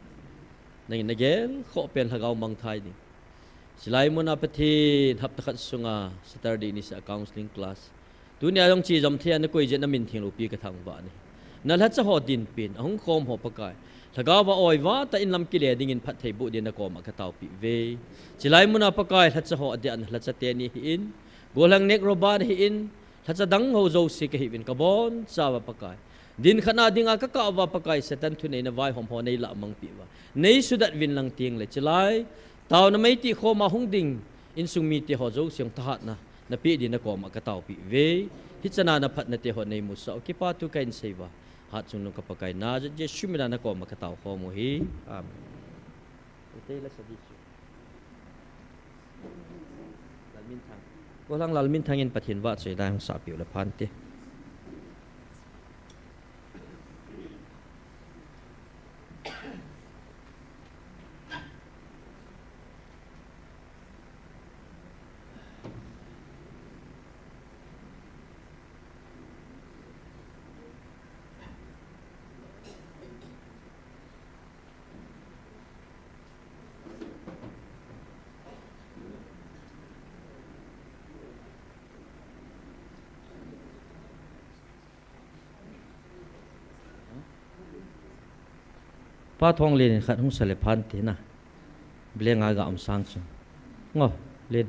nangin na gelkhoh pen lhagao mangthai ding. Chulai muna Pathen, hapta khat sunga Saturday niseh a counseling class, tunia jong chejom thei a na koi jeh in na min theng loupi ka thangvah e. Na lhacha ho dinpen, ahung khom ho Pakai, lhagao va oi va tah in lam kile dingin phatthei boh din na koma ka taopeh uve. Chulai muna Pakai, lhacha ho adia na lhacha teni hi in, gollhang Nek Roban hi in, lhacha dang ho jouse ka hi uvin ka boncha uva Pakai. Din khat na dinga ka kah uva Pakai, Satan thuneina vaihom ho nei lah mangpeh uva, nei sudat uvin lang teng le chulai taona meiti khoma hung ding insung mite ho jouse jong thahatna na peh din na koma ka taopeh uve. Hiche na na phatna te ho nei musah u kipah thu ka hin sei uva, hatchungnung ka Pakai Nazareth Jesu mina na koma ka tao khom u hi. Amen. Ute la sa di chu. Lalminthang. Gollhang Lalminthang in Pathen vahchoi dai hung sahpeh u le phante. Pa Thonglen in khat hung sa le phante na. Blenga ga um sang chu. Ngo, Len.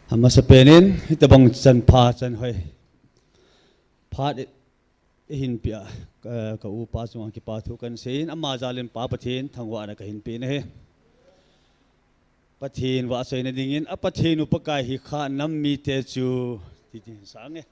Amasapen in, hitabang chanpha chanhoi phat i, ihin pia, ka, ka upa chunga kipa thu kan seiyin, ama jal in Pa Pathen thangvahna ka hin pe ahi. Pathen vahchoina dingin, a Pathen u Pakai hi kha nam mite chu, ti, ti hin sang e.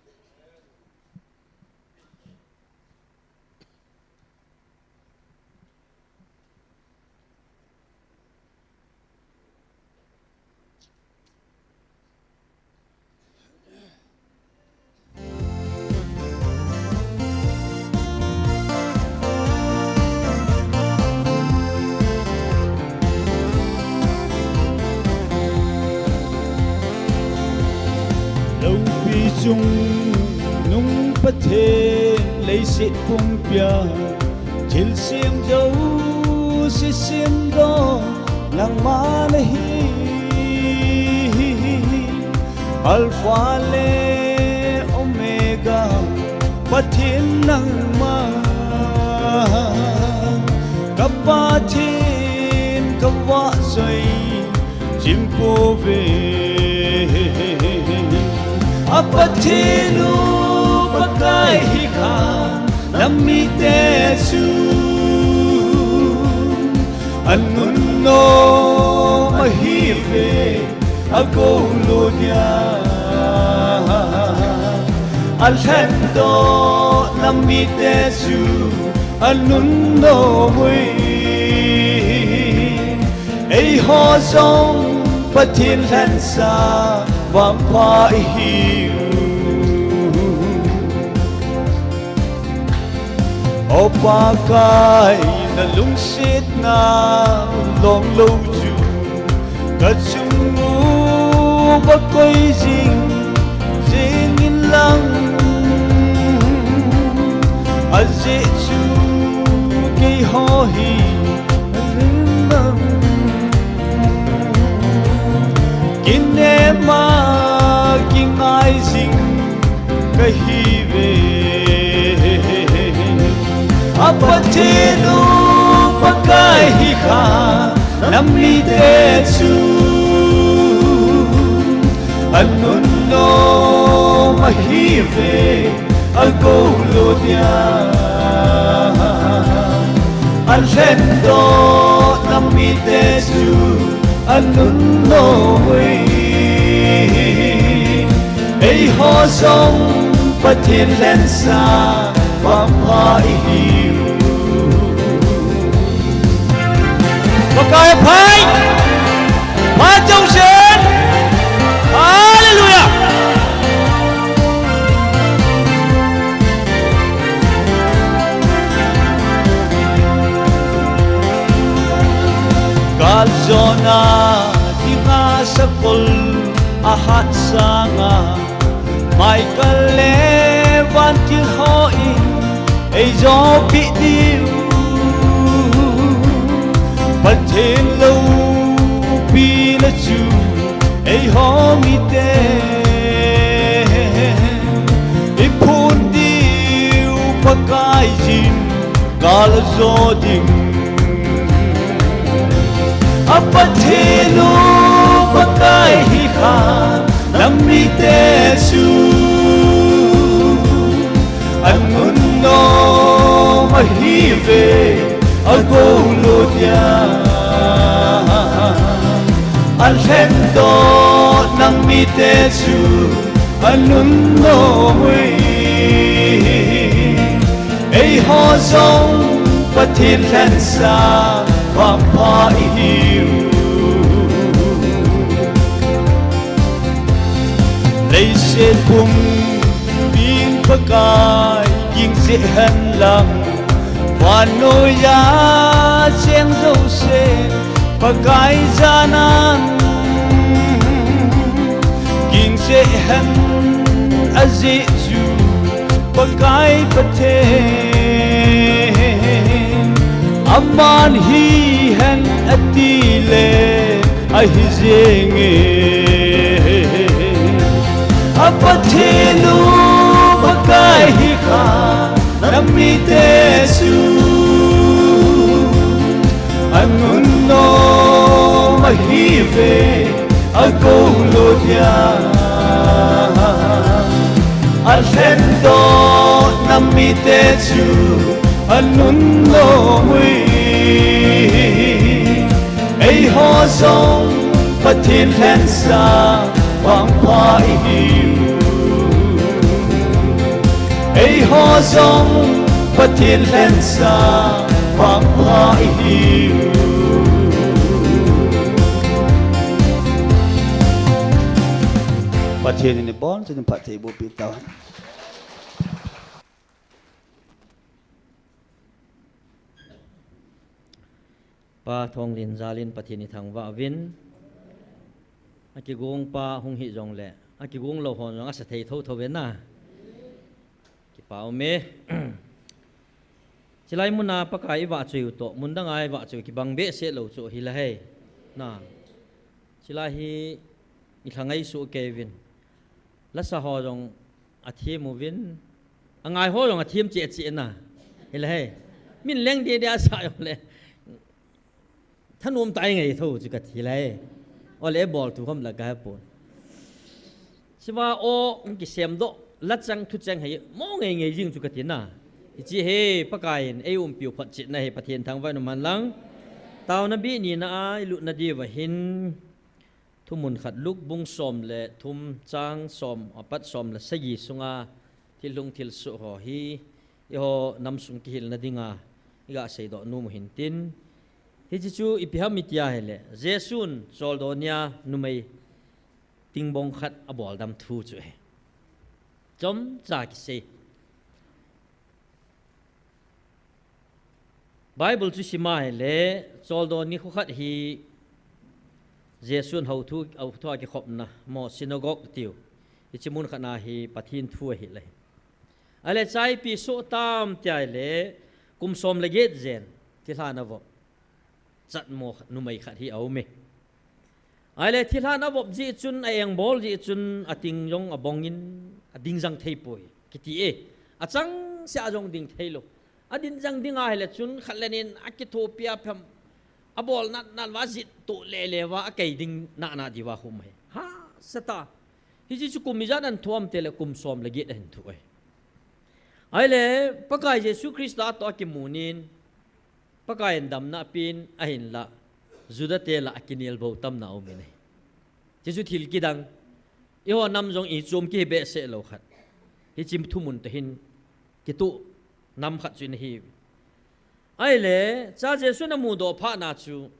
Loupi chungnung Pathen leiset pumpia, thilsem jouse semdoh nangma nahi. Alpha le Omega, Pathen nangma, ka Pathen ka vahchoi chim pouve. A Pathen u Pakai hi kha nam mite chu anun nom ahiuve, agou lou dia alhendoh Nam mite chu anun nom ui. Eiho jong Pathen lhensa vangpha ihiu. O Pakai, na lungsetna longlou chu kachung uva koi jing jing in lang, ajeh chu keiho hi kinepna kingai jing kahiuve. A Pathen u Pakai hi kha, nam mite chu anun nom ahiuve, agoulou dia. Alhendoh nam mite chu anun nom ui. Eiho jong Pathen lhensa vangpha ihiu. Pakai pha, pha chausen. Hallelujah. Kal jona dinga sakol ahat sanga, Michael le vantil hon eijopeh diu. Pathen loupina chu eiho mite iphon diu Pakai jin kal jo ding. A Pathen u Pakai hi kha, nam mite chu anun nom ahiuve, agoulou dia. Alhendoh nam mite chu anun nom ui. Eiho jong Pathen lhensa vangpha ihiu. Leiset pumpin Pakai ging jeh hen lang, vannoiya cheng jouse Pakai janan ging jeh hen, ajeh chu Pakai Pathen aman hihen atile ahi jenge. A Pathen u Pakai hi kha, nam mite chu anun nom ahiuve, agoulou dia. Alhendoh nam mite chu anun nom ui. Eiho jong Pathen lhensa vangpha ihiu. Eiho jong Pathen lhensa vangpha ihiu. Pathen in ibonchauvin phatthei boh peh tauhen. Pa Thonglen jal in Pathen ithangvah uvin. Akigong pa hung hih jongle, akigong lou hon jong asa thei thotho ve na. Kipa um e. Chulai muna Pakai ivahchoi u toh, mun danga ivahchoi u kibang behseh lou chu hilai. Na. Chulai hi ilha ngai suh kei uvin. Lasa ho jong athem uvin. Angai ho jong athem cheh cheh na. Hilai. Min leng deh deh asa jongle. Thanom tah a ingai tho chu kati lai. Ole bol thu khom la kahe pon. Siva o hung kisem doh, la chang thu chang hi mo ngei ngei jing chu kati na. Hiche hi Pakai in eiumpiu photchetna hi Pathen thangvah in umhen lang. Taona bih nina a ilutna diuva hin thumun khat Luke bung som le thum chang som apat som le sagi sunga thil hung thilsoh ho hi Eiho namsung kihilna dinga iga seidoh nom u hintin, hiche chu ipi ham itia ahile, Jesun choldo nia numei tingbong khat aboldam thu chu ahi. Chomcha kisei. Bible chu sima ahile, choldo nikho khat hi Jesun houthu, houthu a kikhopna, mo synagogue tiu, hiche mun khat na hi Pathen thu ahile, ahile chaipi soh tam tia ahile, kum som le get jen thilha ana vop chatmo numei khat hi aume. Ahile thilha ana vop jeh chun, a engbol jeh chun, ating jong abongin adingjang theipoi kiti e. Achangseh a jong ding theilou. Adingjang ding ahile chun khat le ni in akithopi a phem, abol natnat uva jittoh lele uva akei ding nana diuva khu um ahi. Hahsa tah. Hiche chu kum ijat ana thu ham tile kum som le get ahin thu ahi. Ahile Pakai Jesu Christa toh akimun in, Pakaiyin damna apen ahinlah, Judate lah a kinelbou tamna aumin ahi. Hiche chu thil kidang, eiho nam jong ichom kihi behseh lou khat, hiche thumun toh hin kitoh nam khat chu ana hi. Ahile cha Jesun amudoh phat na chu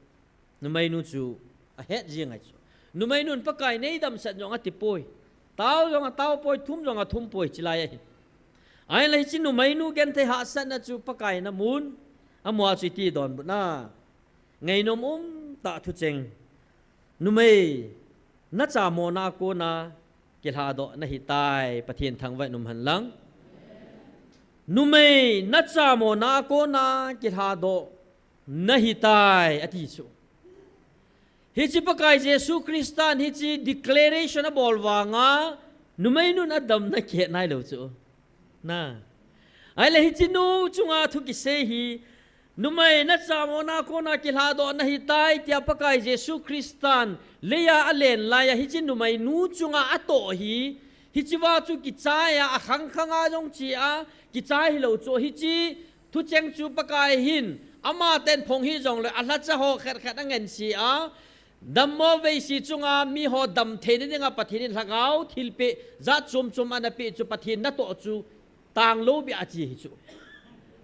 numeinu chu ahet jeng ahi chu. Numeinun Pakai neidamsah in jong atipoi, tao jong ataopoi, thum jong athumpoi chulai ahin. Ahinla hiche numeinu genthei hahsatna chu Pakaiyin amun, amu a chu iti donbutna, ngainom umtah thucheng, numei nachamona a kona kilhadoh nahitai, Pathen thangvah in um hen lang. Numei nachamona a kona kilhadoh nahitai ati chu. Hiche Pakai Jesu Christan hiche declaration abol vanga numeinun adamna kihet nailou chu. Ahile hiche nu chunga thu kisei hi, numei nachamona a kona kilhadoh nahitai tia Pakai Jesu Christan leiya alen laiya hiche numeinu chunga atoh hi, hichea chu kichaiya, akhangkhanga jong chea kichai hilou chu, hiche thucheng chu Pakai hin amaten phong hih jongle alhacha ho khat khat angansea, dammo veise chunga miho damtheina dinga Pathen in lhagao thilpeh jat chom chom anapeh chu Pathen natoh chu tanglou beh ache hi chu.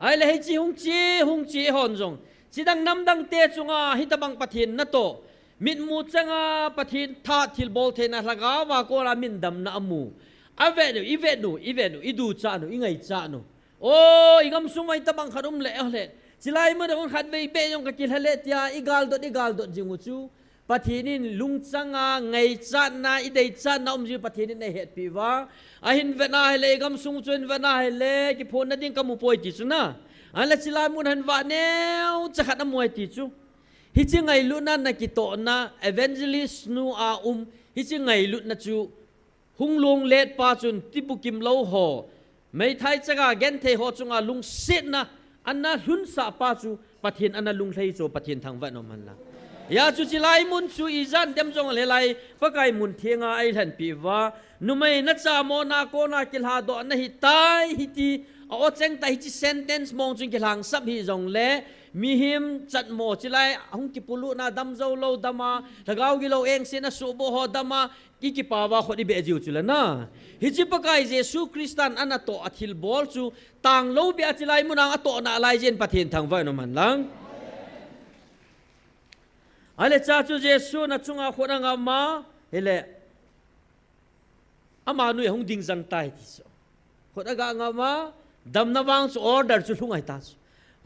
Ahile hiche hung che, hung che hon jong, chidang namdangte chunga hitobang Pathen natoh, mitmu changa Pathen tha thilbol theina lhagaova kona min damna amu, avetnu, ivetnu, ivetnu, iduchatnu, ingaichatnu. O, igamsung uva itobang khat umle, ole, chulai muna un khatvei beh jong kakilhale tia igaldot, igaldot jing u chu, Pathen in lungchanga ngaichatna, ideichatna um jing u Pathen in eihetpeh uva. Ahin vetna hile, igamsung chu hin vetna hile, kiphonna ding kamupoi ti chu na. Ahinla chulai mun hin vah neocha khat amu ahi ti chu. Hiche ngailutna nakitohna, evangelist nu a um, hiche ngailutna chu hung lunglet pa chun tibukim lou ho, meithai chaga genthei ho chunga lungsetna ana lhunsah pa chu Pathen ana lunglhai chu, Pathen thangvah in um hen lang. Hijeh chun chulai mun chu ijat dem jongle lai Pakai mun thenga eilhenpeh uva, numei nachamona a kona kilhadoh nahitai hiti, a-o chengtah hiche sentence mong chun kilhangsap hih jongle, mihem chatmo chulai hung kipulutna damjou lou dama, lhagao gilou engsetna suhboh ho dama, ikipaova khut ibeh jiu chule na. Hiche Pakai Jesu Christan anatoh athilbol chu tanglou beh a chulai muna atoh nalai jeh in Pathen thangvah in um hen lang. Ahile cha chu Jesun achunga khut angapma, hile amanu ahung dingjang tai ti chu. Khut agangapma, damna vang chu order chu lhung ahita chu.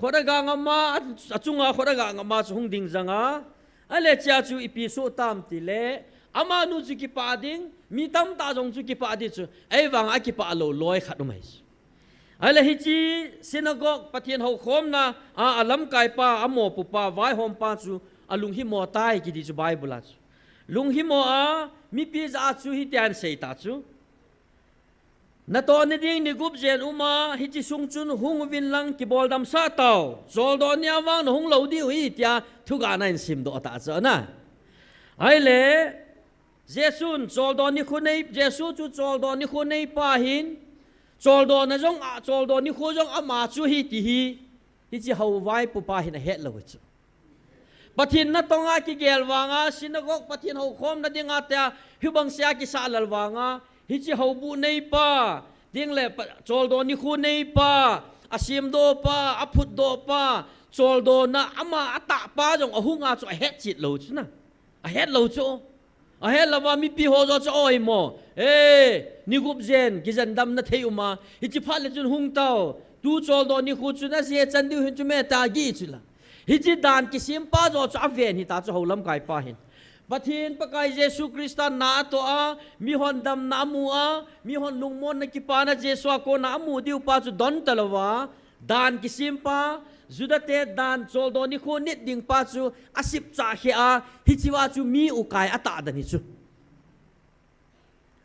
Khut agangapma, achunga khut agangapma chu hung dingjanga, ahile chea chu ipi soh tam tile, amanu chu kipah ding, mi tamtah jong chu kipah ding chu, ahivanga akipah lou loi khat um ahi chu. Ahile hiche synagogue, Pathen houkhomna a, alamkaipa, amopupa, vaihompa chu alunghimo tai kiti chu Bible a chu. Lunghimo a, mipi jah a chu hitia asei ta chu. Natohna ding ni gup jen uma, hiche sung chun hung uvin lang kiboldamsah tao, choldo nia vang nahung lou diu ahi tia thugahna ahin simdoh ta chu na. Ahile, Jesun choldo nikho nei, Jesu chu choldo nikho neipa ahin, choldona jong a, choldo nikho jong ama chu ahi ti hi, hiche hou vaipupa hin ahet lou ahi chu. Pathen natonga kigel vanga, synagogue Pathen houkhomna dinga tia, hibang sea kisah lal vanga, hiche houbuh neipa, ding le pa, choldo nikho neipa, asemdoh pa, aphutdoh pa, choldona ama atah pa jong ahunga chu ahet chet lou chu na. Ahet lou chu. Ahet louva mipi ho joh chu oi mo. Eh, ni gup jen, kijen damna thei uma. Hichi phat le chun hung tao. Tu choldo nikho chu najeh chan diu hin chu me ta gi chu la. Hichi dan kisempa joh chu aven hita chu hou lamkai pa hin. Pathen Pakai Jesu Christa na atoh a, mihon damna amu a, mihon lungmonna kipana Jesu a kona amu diu pa chu don talouva, dan kisempa, Juda te dan choldo nikho nit ding pa chu asipcha khe a, hichi va chu mi ukai atah dan hi chu.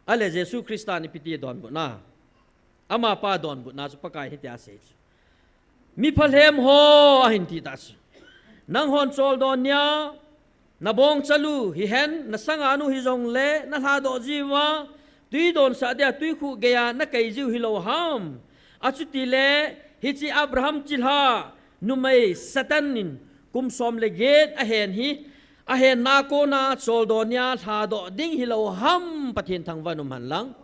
Ale Jesu Christa ni piti donbutna. Amapa donbutna chu Pakai hitia asei chu. Mi phalhem ho ahin ti ta chu. Nanghon choldo nia, nabong chalu hihen, nasanga nu hijongle, nalhadoh jiuva, tui donsah dia, tuikhuh geiya, nakai jiu hilou ham. Achuti le, hichi Abraham chilha, numei Satan in, kum som le get ahen hi, ahenna kona choldo nia lhadoh ding hilou ham Pathen thangvah in um hen lang.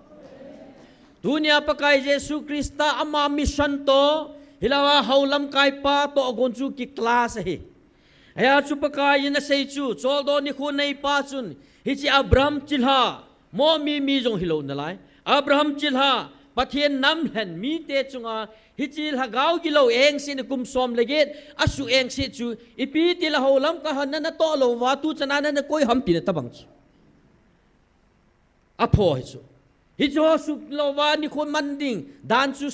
Tunia Pakai Jesu Christa ama mission toh, hilou a hou lamkai pa toh gon chu ki clash ahi. Hia chu Pakai in asei chu, choldo nikho nei pa chun, hichi Abraham chilha, mo mi mi jong hilou nalai. Abraham chilha, Pathen nam lhen mite chunga, hichi lhagao gilou engse ni kum som le get, asu engse chu, ipi ti la hou lamkai hon nana toh louva, tu chana nana koi ham tina tabang chu. Apho hi chu. Hichi ho suk louva nikho man ding, dan chu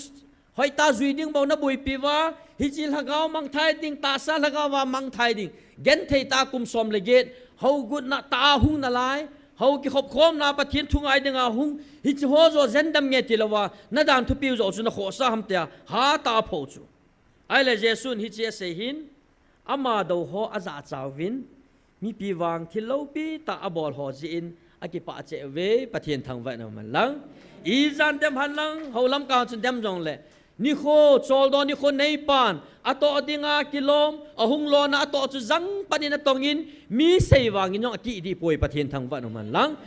hoitah jui ding bou naboipi uva, hichi lhagao mangthai ding, tahsa lhagao va mangthai ding. Genthei tah kum som le get, hou gutna tah a hung nalai, hou kikhop khomna Pathen thu ngai dinga hung, hichi ho joh jen dam nge ti louva, na dan thupiu joh chu na khohsah ham tia, hatah apho chu. Ahile Jesun hichi asei hin, ama dou ho ajahcha uvin, mipi vang thil loupi tah abol ho jeh in, akipah cheh uve, Pathen thangvah in um hen lang. Ijat in dem hen lang, hou lamkai chun dem jongle. Nikho, choldo nikho neipan, atoh dinga kilom, ahung lona atoh chu jang pan in atong in, mi sei vang in jong akidih poi Pathen thangvah in um hen lang.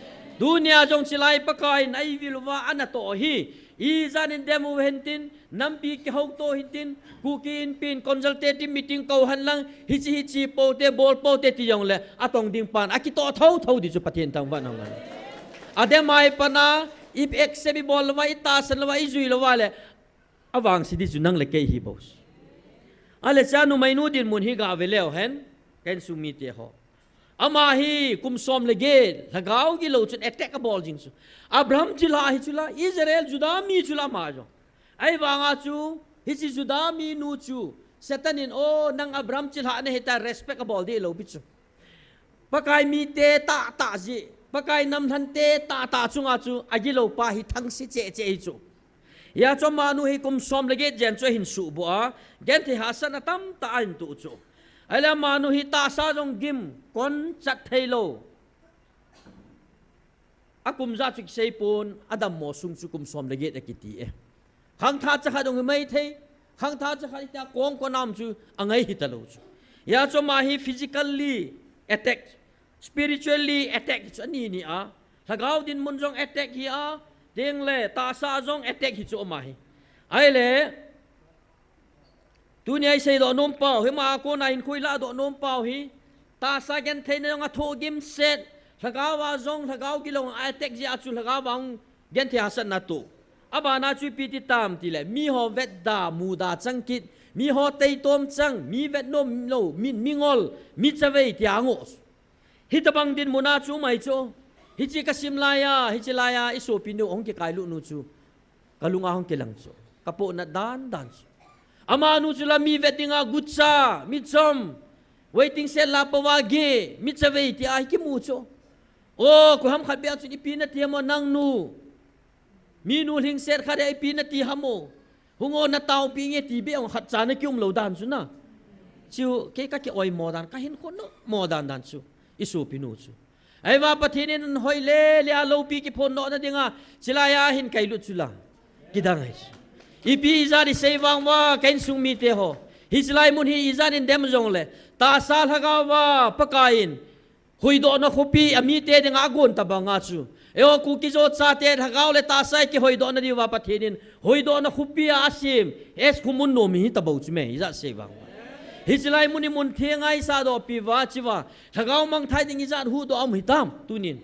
Tunia jong chilai Pakai in eivil uva ana toh hi, ijat in dem u hen tin, nampi kihouto hin tin, Kuki Inpi in consultative meeting kou hen lang, hichi hichi poute, bol poute ti jongle, atong ding pan, akitoh thotho di chu Pathen thangvah in um hen lang. Adem ai pana, i accept ibol louva, itahsan louva, ijui louva le, avangse di chu nang le kei hi bou. Ale cha numeinu dinmun hi gave leu hen, ka insung mite ho. Ama hi kum som le get, lhagao gilou chun attack abol jing chu. Abraham chilha hi chu la, Israel Juda mi chu la ama jong. Ahivanga chu, hichi Juda minu chu, Satan in, o, nang Abraham chilha nahi tia respect abol deh lou pi chu. Pakai mite tahtah jeh, Pakai namlhante tahtah chunga chu, agilou pa hi thangse cheh cheh hi chu. Hia chu amanu hi kum som le get jen chu ahin suhboh a, genthei hahsatna tamtah ahin toh chu. Ahile amanu hi tahsa jong gim, kon chat theilou. Akum ja chu kisei pon, adammo sung chu kum som le get akiti e. Khangthah chakhat jong hi maithei, khangthah chakhat hitia kong kona um chu angai hitalou chu. Hia chu ama hi physically attack, spiritually attack hi chu ani ni a. Lhagao dinmun jong attack hi a, tengle tahsa jong attack hi chu ama hi. Ahile, tunia isei doh nom pau, hima a kona hinkho ilah doh nom pau hi, tahsa gentheina jong athoh gimset, lhagao a jong, lhagao gilou a attack jeh a chu lhagao a hung genthei hahsatna toh. Abana chu ipi ti tam tile, miho vetda, muda chang kit, miho teitom chang, mi vet nom lou, mi, mingol, mi chavei tia angoh. Hitabang dinmun a chu um ahi chu. Hichi kasim laiya, hichi laiya, isopinu hung kikailut nu chu. Kalunga hung kilang chu. Kapohnat dan dan chu. Amanu chu la mi vet dinga gucha, mi chom, waiting shed la pova ge, mi chavei tia hi kimu chu. O, koiham khat beh a chun ipi nati ham o nangnu. Minu lhingset khat a ipi nati ham o. Hung o nataopi nge ti beh ong khatcha na kium lou dan chu na. Chu kei ka ki oimo dan, ka hinkho nommo dan dan chu. Isopinu chu. Ahivang Pathen in hoi le le a loupi kiphondoh na dinga, chilai a hin kailut chu la. Kidang ahi chu. Ipi ijat isei vang uva, ka insung mite ho. Hichi lai mun hi ijat in dem jongle. Tahsa lhagao uva, Pakai in. Hoidohna khopi, amite dinga agon tabanga chu. Eiho Kuki-Zo chate lhagao le tahsa kihoidohna diuva Pathen in hoidohna khopi a asem, S Khumun nom hi tabou chu me, ijat sei vang. Hiche lai mun hi mun thenga isahdohpi uva, chuva lhagao mangthai ding ijat huhdoh a um hitam, tunin.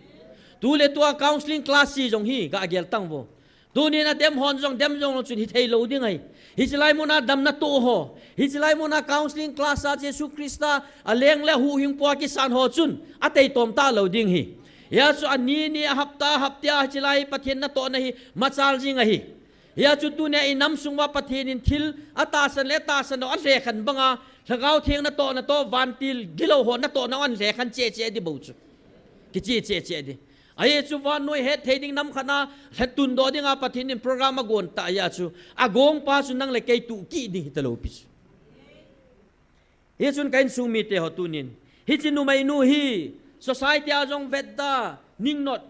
Tuletua counseling class jong hi gagel tang vo. Tunin adem hon jong, dem jong lou chun hithei lou ding ahi. Hiche lai muna damna toh ho, hiche lai muna counseling class a Jesu Christa aleng le huhhingpu a kisan ho chun ateitom talou ding ahi. Hijeh chun ani ni, ahapta hapta a hiche lai Pathen natohna hi machal jing ahi. Hijeh chun tunia inam sung uva Pathen in thil atahsan le atahsan lou alhekhen banga, Lhagao Theng natohna toh, vantil gilou ho natohna u alhekhen cheh cheh ding bou chu. Kicheh cheh cheh ding. Ajeh chu vannoi hetthei ding nam khat a lhattundoh dinga Pathen in program agon tah jeh chun, agongpa chu nang le kei tuh kit ding hitalou pi chu. Hichun ka insung mite ho tunin, hiche numeinu hi society a jong vetda, ningnot,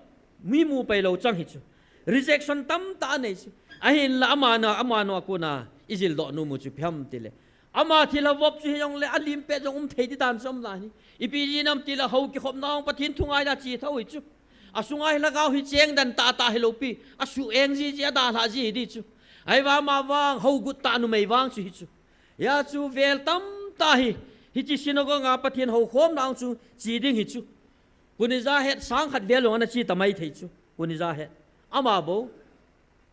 mi mu pai lou chang hi chu. Rejection tamtah anei chu. Ahinla amanu, amanu a kona ijildoh nom u chu ipi ham tile, ama thilha vop chu hijongle alim pet jong um thei ding dan chu um lai hi. Ipi jeh ham tile hou kikhopna jong Pathen thu ngaina che thou hi chu. Asunga hi lhagao hi cheng den tahtah hilou pi, asuh eng jiji, adalhah ji hi ding chu. Ahivang amavang hou gut tah numei vang chu hi chu. Hijeh chun vel tamtah hi, hiche synagogue a Pathen houkhomna a chu che ding hi chu. Kun ijat het, sang khat vel jong ana che tamai thei chu. Kun ijat het. Ama bou.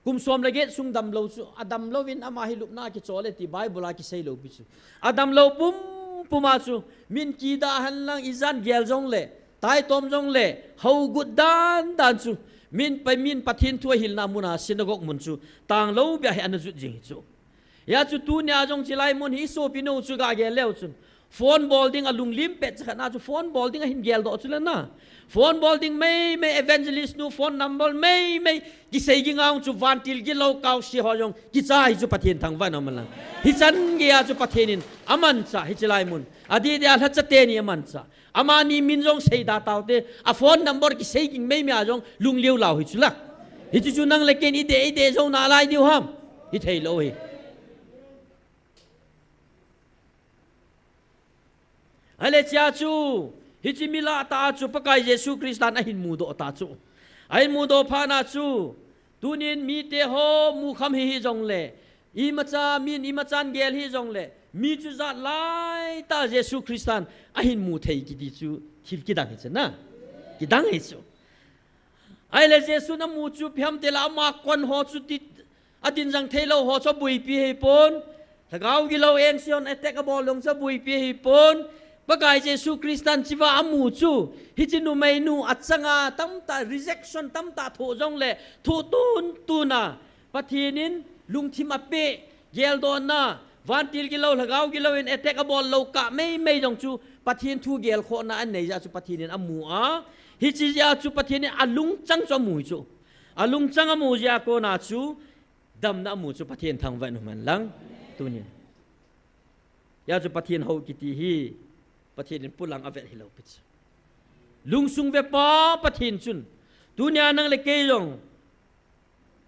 Kum som le get sung damlou chu, adamlouvin ama hi lupna a kichol e ti Bible a kisei lou pi chu. Adamlou pumpum a chu, min kidah henlang ijat gel jongle, taitom jongle, hou gut dan dan chu, min pa, min Pathen thu ahilna muna synagogue mun chu, tanglou bia hi ana jot jing hi chu. Hijeh chun tunia jong hiche lai mun hi isopi nu chu gagel leu chun, phone bol ding alunglim pet chakhat na chu phone bol ding ahin geldoh chu le na. Phone bol ding meimei, evangelist nu phone number meimei, kisei ging a chu vantil gilou kaosi ho jong kicha hi chu Pathen thangvah in um hen lang. Hichan geiya chu Pathen in amanchah hiche lai mun. Adeh deh a lhacha teni amanchah. Amani min jong seida taute, a phone number kisei ging meimei a jong lungliu lau hi chu la. Hichu chu nang le kei in idei, idei jou nalai diu ham. Hithei lou hi. Ahile hichea chu, hiche mi lah tah a chu Pakai Jesu Christan ahin mudoh ta chu. Ahin mudoh phat na chu, tunin mite ho mukham hi hijongle, imacha min, imachan gel hijongle, mi chu jat laitah Jesu Christan ahin mu thei kiti chu thil kidang hi chu na. Kidang hi chu. Ahile Jesun amu chu ipi ham tile ama kon ho chu ti, adin jang theilou ho chu abuipi ahipon. Lhagao gilou engse hon attack abol jong chu abuipi ahipon. Pakai Jesu Christan chuva amu chu, hiche numeinu achanga tamtah rejection tamtah thoh jongle, thoh tuntun a, Pathen in lungthim apeh, geldohna, vantil gilou, lhagao gilou in attack abol lou kah meimei jong chu Pathen thu gelkhohna anei jeh chu Pathen in amu a. Hiche jeh chu Pathen in alungchang chu amu hi chu. Alungchang amu jeh a kona chu damna amu chu Pathen thangvah in um hen lang. Tunin. Hijeh chu Pathen hou kiti hi Pathen in polang avet hilou pi chu. Lungsung vepa Pathen chun, tunia nang le kei jong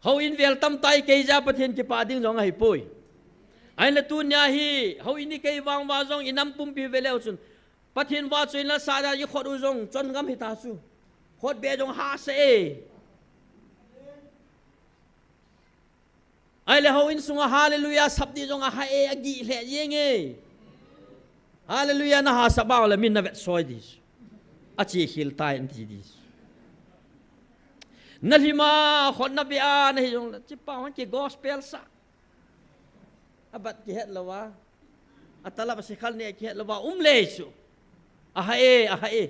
houin vel tamtah ikei jeh a Pathen kipah ding jong ahipoi. Ahinla tunia hi houin ikei vang uva jong inam pumpi ve leu chun, Pathen vahchoina sah dia ikhut u jong chongam hita chu. Khutbeh jong hahsa e. Ahile houin sunga hallelujah sap ding jong ahah e, agih lheh jeng e. Hallelujah nahasap a le min navet soi ding chu. Ache khel tai nati ding chu. Nalhim a khut nabeh a nahi jongle, chepa hon ki gospel sah. Abat kihet louva, atalap asekhal neh kihet louva um le chu. Ahah e, ahah e.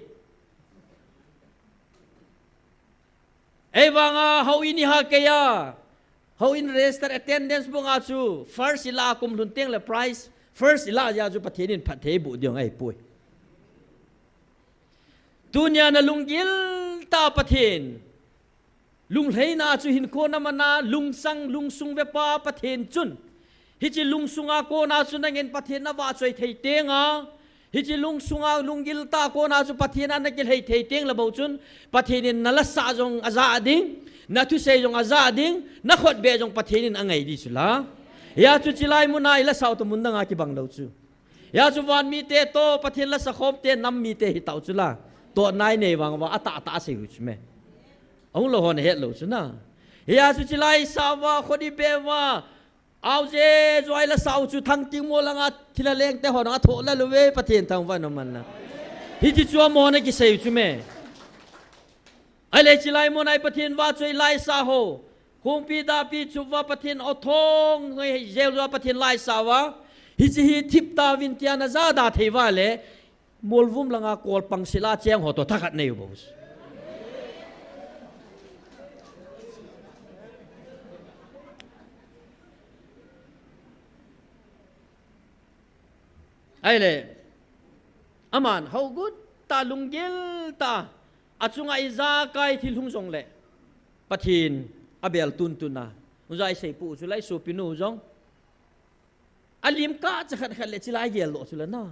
Eivanga houin iha kei a, houin register attendance book a chu first ilah a kum lhun tengle prize first ilah jeh a chu Pathen in phatthei boh ding ahipoi. Tunia nalunggil tah Pathen, lunglhaina chu hinkho namana lungsang lungsung vepa Pathen chun, hiche lungsunga kona chu nangin Pathen navahchoi thei tenga, hiche lungsunga lunggil tah kona chu Pathen a nakilhai thei tengle bou chun, Pathen in nalasah jong ajah ding, nathusei jong ajah ding, nakhutbeh jong Pathen in angai ding chu la. Hijeh chu hiche lai muna ilasah u toh mun danga kibang lou chu. Hijeh chu van mite toh Pathen lasakhomte nam mite hitau chu la. Toh nai nei vang uva, atah atah asei u chu me. Ahung lou hon ahet lou chu na. Hia chu chilai sa uva, khodi be uva, auje, juai la sau chu thang ting mo langa thila lengte hon athoh la lou ve, Pathen thangvah in um hen lang. Hichi chu amona kisei u chu me. Ahile chilai muna i Pathen vahchoi laisa ho, khongpi dapi chu uva Pathen athong ngei jel uva Pathen laisa uva, hichi hi thip tauvin tia na jada thei uva le, molvum langa kolpang sila cheng ho toh thakhat nei u bou. Ahile, aman hougut ta, lunggil ta, achunga ijakai thil hung jongle, Pathen abel tuntun a. Uja isei pu u chu lai, sopinu jong alim kah cha khat khat le chilai geldoh chu la na.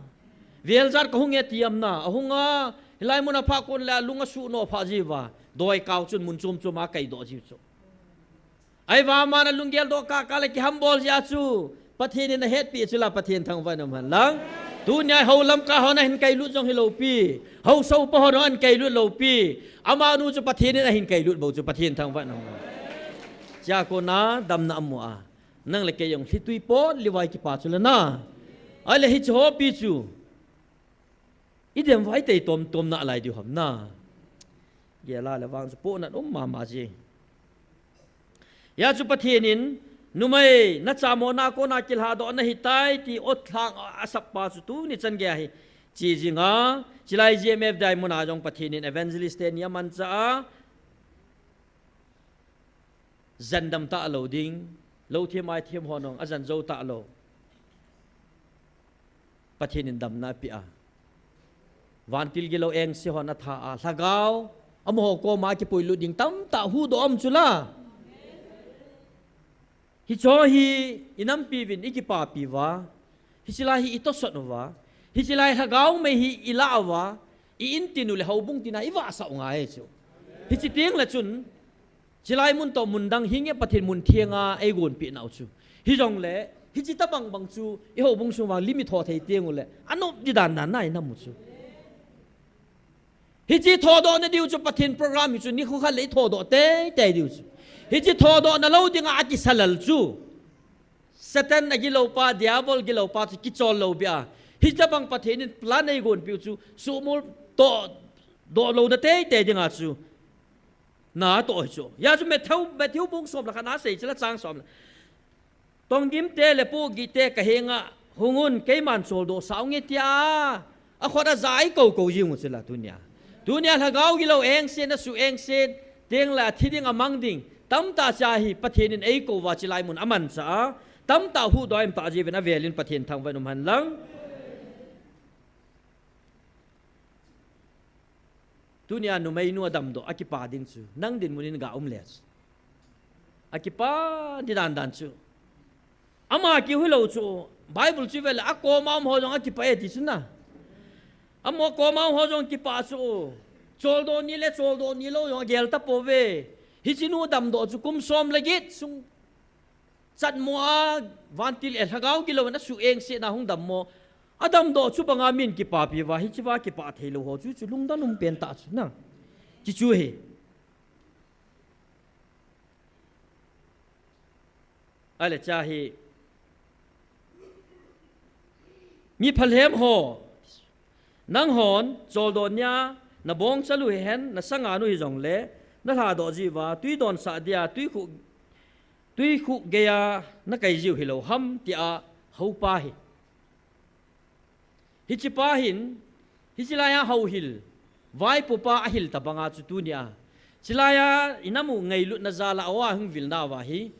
Veljat kahung e ti am na, ahung a, hilai muna phah kon le alung asuh no phah jiuva, doi kau chun mun chom chom a kaidoh jiu chu. Ahivang aman alunggel doh kah kah le kihambol jeh a chu, Pathen in ahetpi chu la, Pathen thangvah in um hen lang. Tunia hou Lamka hon ahin kailut jong hilou pi, hou Sopa hon ahin kailut lou pi, amanu chu Pathen in ahin kailut bou chu, Pathen thangvah in um hen. Chua kona damna amu a, nang le kei jong lhitui pot liu va i kipa chu la na. Ahile hichi hopi chu idem vai tei tom tom nalai diu ham na. Gel a le vang chu pohnat um mama ji. Hia chu Pathen in, numei, nachamona kona kilhadoh nahitai ti otlhang asap pa chu tuni chan gei a hi che jing a, chilai G M F dai muna jong Pathen in evangelist teni amanchah a, jan dam talou ding, lou them ai them hon jong ajan jou talou. Pathen in damna apeh a. Vantil gilou engse hon atha a, lhagao amaho koma kipuilut ding tamtah huhdoh um chu la. Hicho hi inampi uvin ikipapi uva, hichi lai hi itosot uva, hichi lai lhagao mei hi ilah uva, i-intin u le houbung tina ivahsah u ngai chu. Hichi teng le chun, chilai mun toh mun dang hi nge Pathen mun thenga eigonpeh nau chu. Hijongle, hichi tabang bang chu, i houbung sung vang lim itho thei teng u le, anop di dan dan na inam u chu. Hichi thodoh na diu chu Pathen program hi chu nikho khat le ithodoh teitei diu chu. Hichi thodoh na lou dinga akisalal chu Satan agilou pa, Diabol gilou pa chu kichol lou bia. Hitabang Pathen in plan eigonpeh u chu sumul toh doh lou na teitei dinga chu. Natoh hi chu. Hia chu Matthew, Matthew bung som le khat na sei chu la chang som le. Tonggim te le pohgih te kahenga hung un, keiman choldoh sah unge tia akhut aja eikou kou jing u chu la tunia. Tunia lhagao gilou engse, nasuh engse, teng le athi ding amang ding tamtah cha hi Pathen in eikou uva chilai mun amanchah a, tamtah huhdoh a imtah jiuvin avel in Pathen thangvah in um hen lang. Tunia numeinu adamdoh akipa ding chu nang dinmun in ga um le chu. Akipa di dan dan chu. Ama keu hilou chu, Bible chu vele akoma um ho jong akipa e ti chu na. Ama koma um ho jong kipa chu. Choldoh ni le choldoh ni lou jong agel tapouve. Hichi nu damdoh chu kum som le get sung chatmo a vantil e lhagao gilou in asuh engse na hung dammo. Adamdoh chu banga min kipapi uva, hichi va kipa theilou ho chu, chu lungdon um pen tah chu na. Chi chu hi. Ahile cha hi. Mi phalhem ho. Nanghon, choldoh nia, nabongchal u hihen, nasanga nu hijongle, nalhadoh jiuva, twi donsah dia, twi khu, twi khu geia, nakai jiu hilou ham, tia houpa hi. Hichi pa hin, hichi laia houhil, vaipopa ahil tabanga chu tunia. Chilai a, inam u ngailutna jal a, awa hung vilna uva hi.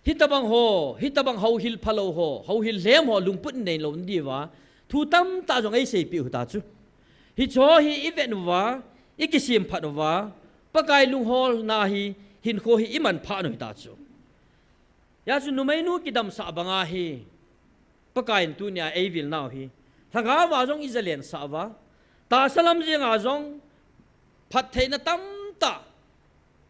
Hitabang ho, hitabang houhil phalou ho, houhil lhem ho, lungput neilou diuva. Thu tamtah jong eiseipeh u ta chu. Hicho hi ivet uva, ikisemphat uva, Pakai lungholna hi, hinkho hi imanphat u hita chu. Hia chu numeinu kidamsah banga hi. Pakai in tunia eivilnau hi. Lhagao a jong ijalensah uva. Tahsa lam jenga jong phattheina tamtah.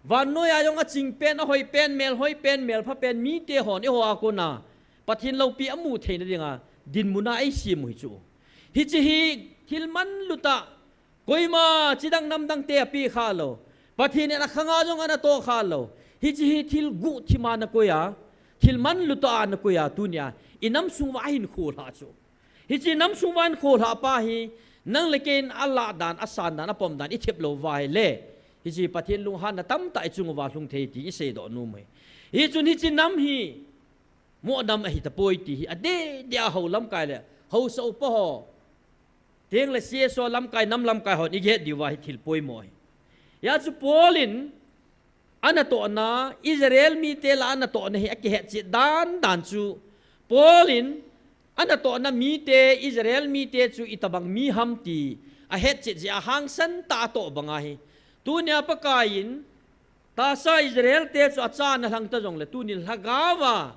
Vannoiya jong aching pen, ahoi pen, melhoi pen, melpha pen, mite hon eiho a kona Pathen loupi amu theina dinga dinmuna eisem u hi chu. Hichi hi thil manlutah Koima chidang namdang te api kha lo. Pathen in akhanga jong ana to kha lo. Hiche hi thil guh thima na koi a, thil manlu tah a na koi a, tunia i nam sung uva ahin kholha chu. Hiche nam sung uva ahin kholha pa hi, nang le kei in alah dan, asan dan, apom dan i thep lou uva ahile, hiche Pathen lunghanna tamtah i chung uva lhung thei ti i seidoh nom e. Hichun hiche nam hi, mo nam ahi tapoi ti hi, adeh deh a ho lamkai le, haosa upa ho, teng le C S O lamkai, nam lamkai hon i het diu ahi thil poimo hi. Hia chu Paul in, ana tohna, Israel mite lah a ana tohna hi akihetchet dan dan chu, Paul in, ana tohna mite, Israel mite chu itobang mi ham ti, ahetchet jeh a hangsan tah a atoh bang ahi. Tunia Pakai in, tahsa Israel te chu acha ana lhang ta jongle, tunin lhagao a,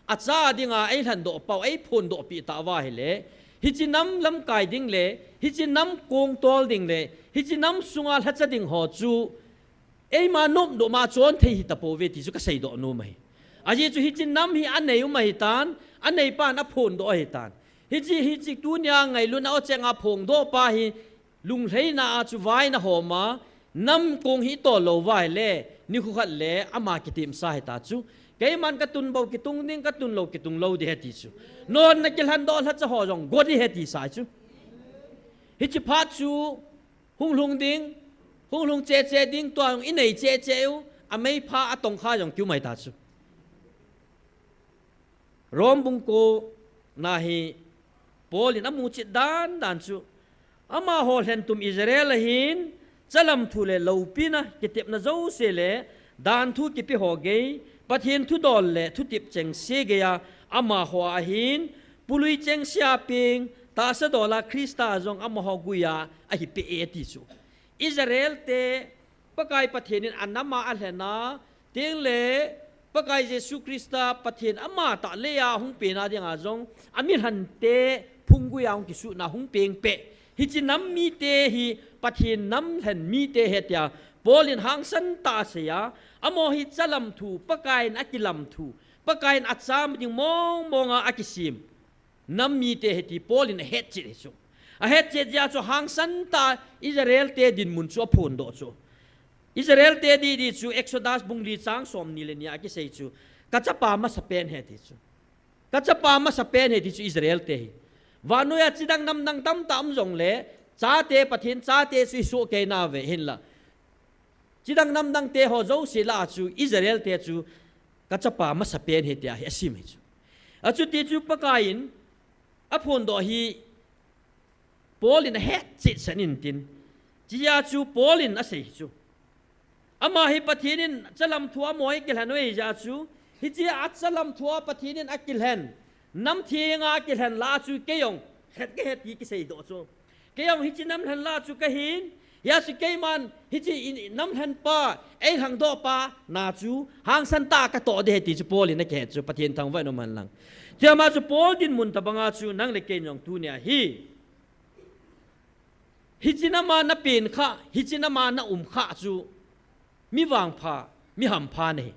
acha dinga eilhendoh pau, eiphondoh pi ta uva ahile, hiche nam lamkai ding le, hiche nam kong tol ding le, hiche nam sunga lhacha ding ho chu, eima nopnop ma chon thei hi tapouve ti chu ka seidoh nom ahi. Ajeh chu hiche nam hi anei um ahitan, anei pan aphondoh ahitan. Hiche, hiche tunia ngailutna a cheng a phondoh pa hi lunglhaina a chu vai ana hom a, nam kong hi tol lou uva ahile, nikho khat le ama kitimsa hita chu. Keiman ka tun bou kitung ding, ka tun lou kitung lou ding ahi ti chu. Non na kilhendoh lhacha ho jong go ding ahi ti sa chu. Hiche phat chu hung lhung ding, hung lhung cheche ding, tua jong i nei cheche u, ameipha atongkha jong kium ahi ta chu. Rom bung ko na hi Paul in amuchet dan dan chu, amaho lhentum Israel ahin, chalam thu le loupina, kitepna jouse le, dan thu kipe ho gei, Pathen thudol le thutep chengse gei a, amaho ahin, pului chengse a peng, tahsa dol a Christa jong amaho gui a ahipeh e ti chu. Israel te, Pakai Pathen in anam a alhen a, teng le Pakai Jesu Christa Pathen ama tah lei a hung pen a dinga jong, amilhante phunggui a hung kisuhna hung peng peh. Hiche nam mite hi Pathen nam lhen mite ahi tia Paul in hangsan tah a asei a, amaho hi chalam thu, Pakai in akilam thu, Pakai in acham ding mong mong a akisem nam mite ahi ti Paul in ahetchet ahi chu. Ahetchet jeh a chu hangsan tah a Israel te dinmun chu aphondoh chu. Israel te didi chu Exodus bung li chang somni le ni a kisei chu, ka chapa masapen ahi ti chu. Ka chapa masapen ahi ti chu Israel te hi. Vannoi a chidang namdang tamtah um jongle, chate Pathen chate chu i sohkei nauve hinla. Chidang namdang te ho jouse lah a chu Israel te chu ka chapa masapen ahi tia hi asim ahi chu. Achuti chu Pakai in aphondoh hi Paul in ahetchet san intin. Hichea chu Paul in asei chu. Ama hi Pathen in chalam thu a amaho hi akilhen u ahi jeh a chu. Hichea chalam thu a Pathen in akilhen. Nam theng a akilhen lah a chu kei jong het kahi ti kiseidoh chu. Kei jong hiche nam lhen lah a chu kahin, hia chu keiman hiche in, nam lhen pa, eilhangdoh pa, na chu, hangsan tah a katoh ding ahi ti chu Paul in akihet chu, Pathen thangvah in um hen lang. Hichea chu Paul dinmun tobang a chu, nang le kei jong tunia hi. Hiche nam a na pen kha, hiche nam a na um kha chu, mi vangpha, mi hampha nahi.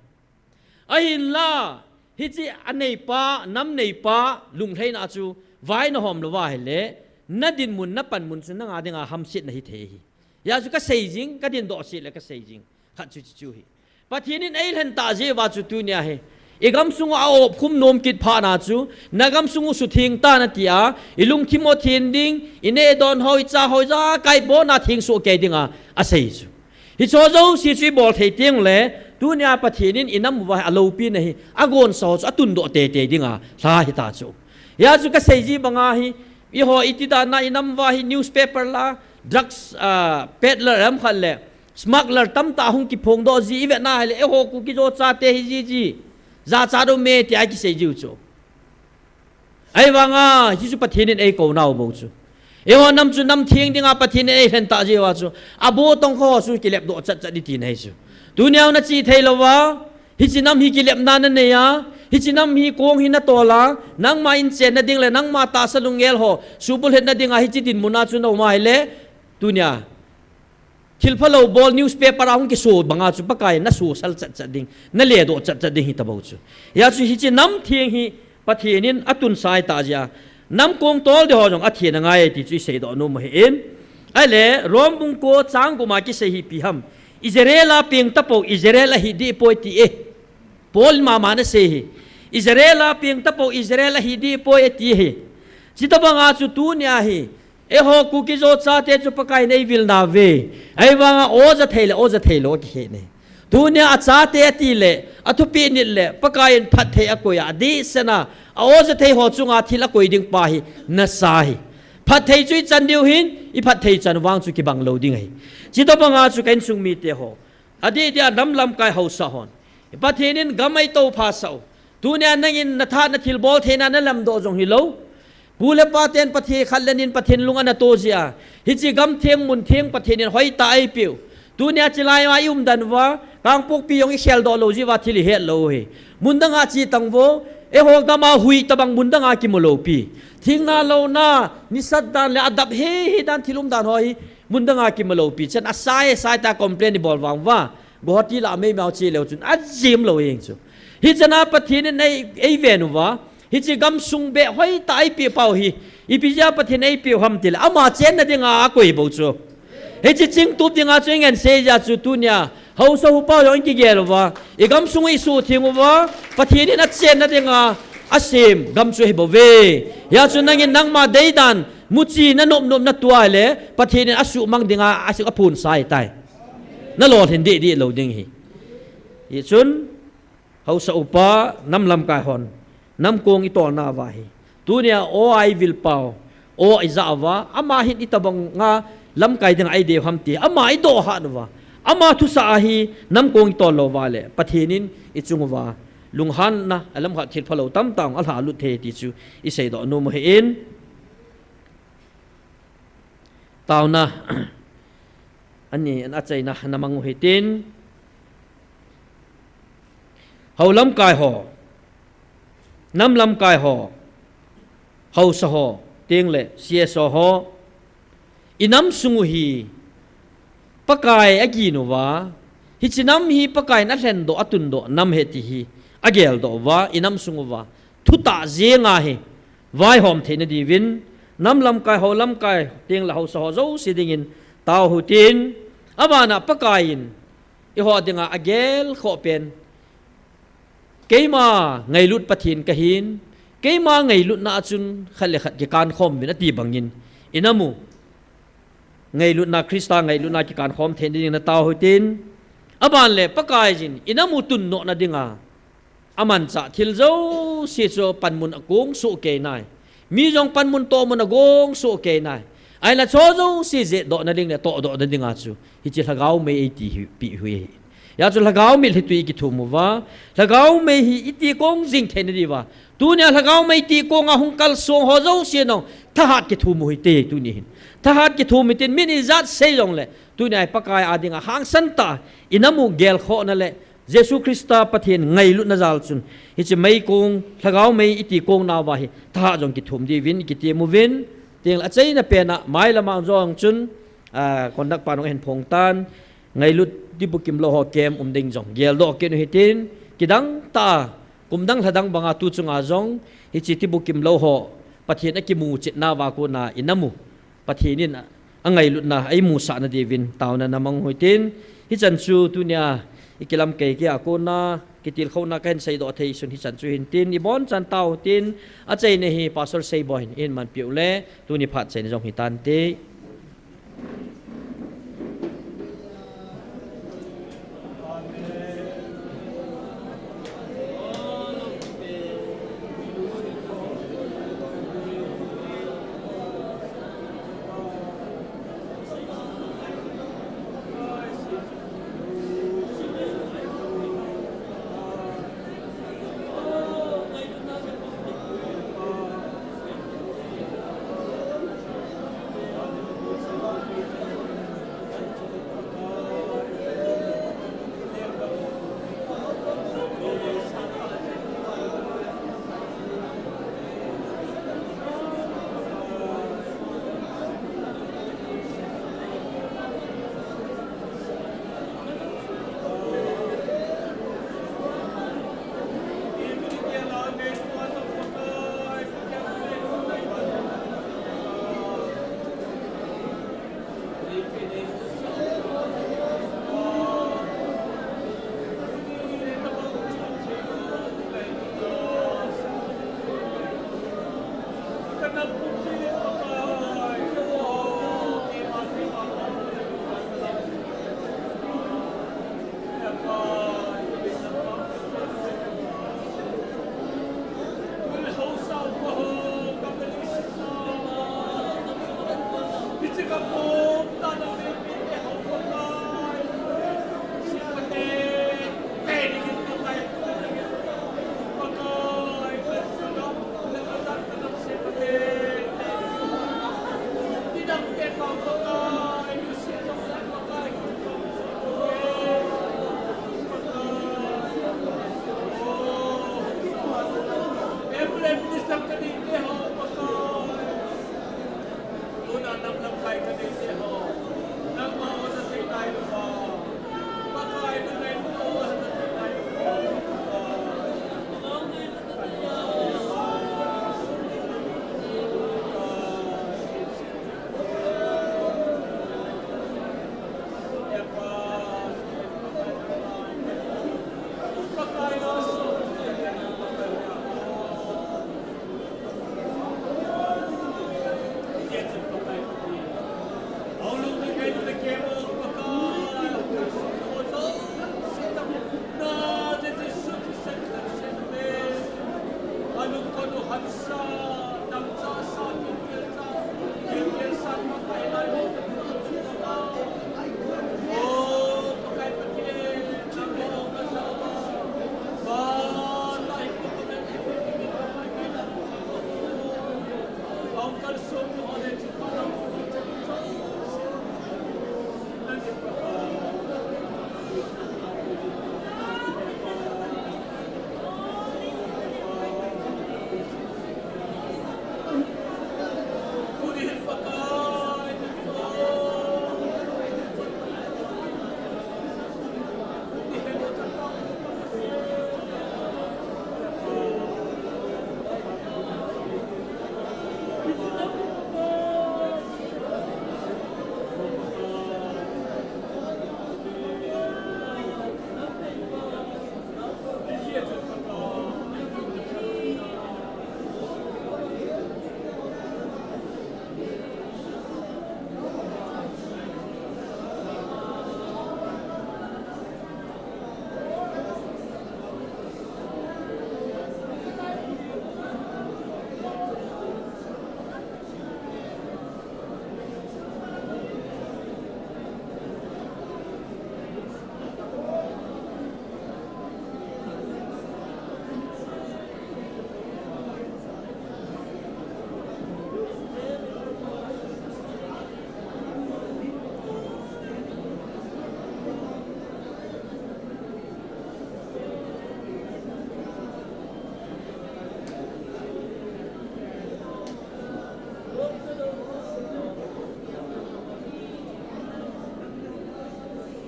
Ahinla, hiche a neipa, nam neipa, lunglhaina chu, vai na hom lou uva ahile, na dinmun, na panmun chu, nanga dinga hamsetna hithei ahi. Hia chu kasei jing, ka dindoh seh le kasei jing. Khat chu, chu, chu hi. Pathen in eilhen tah jeh uva chu tunia hi. I gamsung u a-op khum nom kit phat na chu, na gamsung u sutheng tan ati a, i lungthim u athen ding, i neh i don ho, i cha ho, ijakai bon a theng sohkei dinga, asei chu. Hiche jouse chu i bol thei teng le, tunia Pathen in i nam uva hi aloupina hi, agonsa ho chu atundoh teitei dinga, lha hita chu. Hia chu kasei ji banga hi, eiho iti dan a i nam uva hi newspaper la, drugs, ah, peddler lam khat le, smuggler tamtah hung kiphongdoh ji i vet na ahile, eiho Kuki-Zo chate hi jiji, jachat um e tia kisei jiu chu. Ahivanga, hichu Pathen in eikou nau bou chu. Eiho nam chu nam theng dinga Pathen in eilhen tah jeh uva chu. Abo tongkha ho chu kilepdoh chatchat ding tina ahi chu. Tunia na che thei lou uva, hiche nam hi kilepna na nei a, hiche nam hi kong hi na tol a, nangma inchen na ding le, nangma tahsa lunggel ho, subulhit na dinga hiche dinmun a chu na um ahile, tunia. Thil phalou bol newspaper a hung kiso banga chu Pakai na sosal chatchat ding, na ledoh chatchat ding hita bou chu. Hia chu hiche nam theng hi Pathen in atunsah tah jeh a, nam kong tol ding ho jong athen angai ti chu i seidoh nom ahin. Ale, Rom bung ko chang guma kisei hi ipi ham. Israel a peng tapou Israel ahi dih poi ti e. Paul mama na sei hi. Israel a peng tapou Israel ahi dih poi e ti hi. Chita banga chu tunia hi. Eiho Kuki Zo chate chu Pakai in eivil nauve. Ahivanga o ja thei le o ja thei lou kihe ne. Tunia achate ati le, athupi nit le, Pakai in phatthei akoi a, adih sena, a o ja thei ho chunga thil akoi ding pa hi, nasa hi. Phatthei chu ichan diu hin, iphatthei chan vang chu kibang lou ding ahi. Chita banga chu ka insung mite ho. Adih dia nam lamkai haosa hon. Pathen in gam eitoh phasah u. Tunia nangin natha nathilbol theina nalamdoh jong hilou. Pu le pa ten Pathen khat le nin Pathen lung ana to jia. Hiche gam theng mun theng Pathen in hoitah eipeu. Tunia chilai a ium dan uva, Kangpokpi jong ikhel doh lou jiuva thil ihet lou hi. Mun danga chi tang vo, eiho gam a hui tabang mun danga kimu lou pi. Thingna louna, nisat dan le adap hehe dan thil um dan ho hi. Mun danga kimu lou pi. Chan asai, sai ta complain ibol vang uva. Guwahati la meimao chi leu chun ajim lou jeng chu. Hichana Pathen in ei, eiven uva. Hiche gamsung beh hoitah eipeh pau hi. Ipi jeh a Pathen eipeh u ham tile. Ama chenna dinga akoi bou chu. Hiche chingtup dinga chu ingen sei jeh a chu tunia. Haosa upa jong kigel uva. Igamsung isuhtheng uva. Pathen in achenna dinga asem gam chu hibou ve. Hia chu nangin nangma deidan. Muchi nanop nop natua le. Pathen in asuhmang dinga asu aphun sai tai. Nalolhin deh deh lou ding hi. Hichun, haosa upa, nam lamkai hon, nam kong itolna uva hi. Tunia o a ivil pau, o ija uva, ama hin itobanga lamkai dinga eidei u ham ti, ama idoh hat uva. Ama thusah a hi, nam kong itol lou uva le, Pathen in ichung uva. Lunghanna, alam khat thil phalou tamtah alha lut thei ti chu, isei doh nom u ahin. Taona, ani, an achaina, namang u hitin. Hou lamkai ho, nam lamkai ho, haosa ho, teng le, C S O ho, inam sung u hi, Pakai agin uva, hiche nam hi Pakai in alhendoh, atundoh, nam ahi ti hi, ageldoh uva, inam sung uva, thutah jenga hi, vaihom theina diuvin, nam lamkai, hou lamkai, teng le haosa ho jouse dingin, tao u hitin, abana Pakai in, eiho dinga agelkhoh pen, keima ngailut Pathen kahin, keima ngailutna a chun khat le khat kikan khom uvin ati bangin, inam u, ngailutna, Christa ngailutna kikan khom theina dingin natao u hitin, aban le Pakai jin, inam u tunnohna dinga, amanchah thil jouse chu panmun agong soh kei nai. Mi jong panmun tohmun agong soh kei nai. Ahinla chu jouse jetdohna ding le tohdohna dinga chu. Hiche lhagao mei eiti hi, peh u ahi. Hia chu lhagao mei le tui kithum uva. Lhagao mei hi iti kong jing theina diuva. Tunia lhagao mei ti konga hung kalsong ho jouse nong. Thahat kithum u hite tuni hin. Thahat kithum u hitin min ijat sei jongle. Tunia Pakai a dinga hangsan tah. Inam u gelkhohna le. Jesu Christa Pathen ngailutna jal chun, hiche meikong, lhagao mei iti kong nauva hi, thahat jong kithum diuvin, ikitem uvin, teng le achaina pena, mailam a jong chun, a, conduct pan hung ahin phong tan, ngailut tibukim lou ho camp um ding jong, geldoh kit u hitin, kidang tah, kum dang lha dang banga tu chunga jong, hiche tibukim lou ho, Pathen akimu chetna uva kona, inam u, Pathen in angailutna, eimusahna diuvin, taona namang u hitin. Hichan chu tunia, ikilam kei kei a kona, kitilkhouna kahin seidoh thei sun hichan chu hintin, ibonchan tao u hitin, achaina hi Pastor Seiboi hin, ihin manpeh u le, tuni phat chaina jong hitante.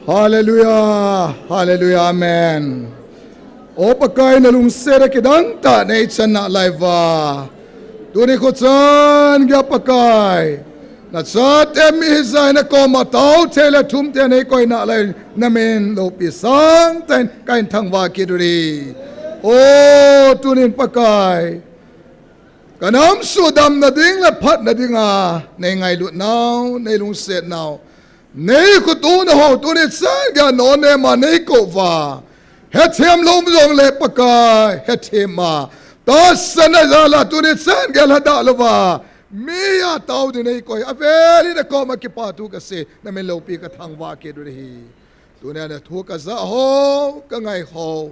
Hallelujah, hallelujah, amen. O Pakai, nalungset a kidang tah nei chan nalai uva, tuni khuchan geiya Pakai, nachate mi hijat in nakoma tao thei le thum thei nei koi nalai, namin loupi sangtah in kahin thangvah kit uve. O tunin Pakai, kanam sudamna ding le phatna dinga nei ngailut nau, nei lungset nau, nei khutu nahou tuni chan geiya nonema nei kou uva, hethem lou jongle Pakai, hethem a, tahsanna jal a tuni chan geiya lhadah louva, mi a tao ding nei koi, avel in nakoma kipathu kasei, namin loupi kathangvah kit uve. Tunia nathu kajah ho, kangai ho,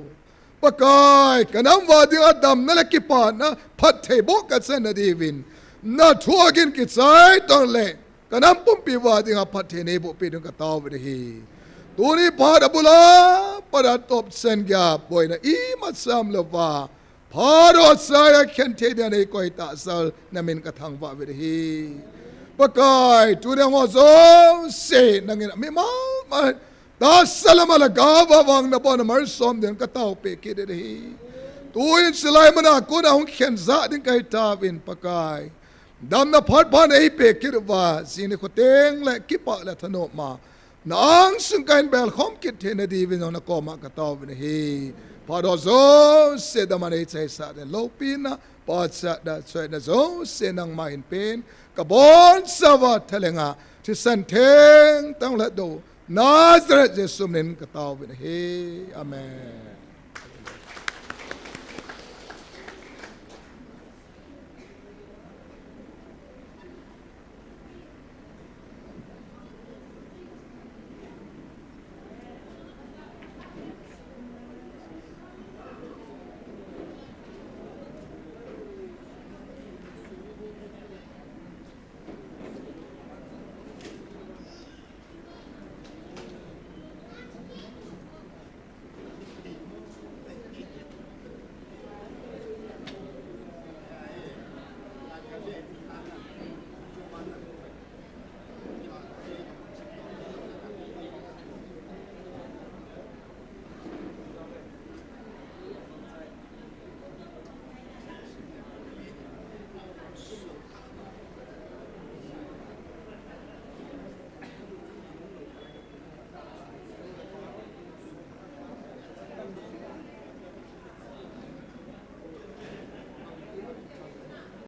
Pakai, kanam uva dinga damna le kipana phattheiboh kachan nadiuvin, nathu agin kichai tong le, kanam pumpi uva dinga phatthei neiboh peh ding katao uve. Tuni phat abul a, phat atop chan geiya boina imacha umlouva, phat ho chai a khen thei dinga nei koi tahsa namin kathangvah uve. Pakai, tunia ho jouse nangin mimal ma tahsa le mala gava vang nabon a malsom ding katao peh kit uve. Tuin chulai muna kona hung khen jah ding kahi tauvin Pakai, damna phat pha nei peh kit uva, jing nikho teng le kipah le thanopma na angsung kahin belkhom kit theina diuvin jong nakoma katao uve. Phat ho jouse dama nei chaisah ding loupina Pachatna, choina jouse nangma hinpen, kabonchauva thalenga thisan thengtah lhatdoh Nazareth Jesu minin kataovin ahi. Amen.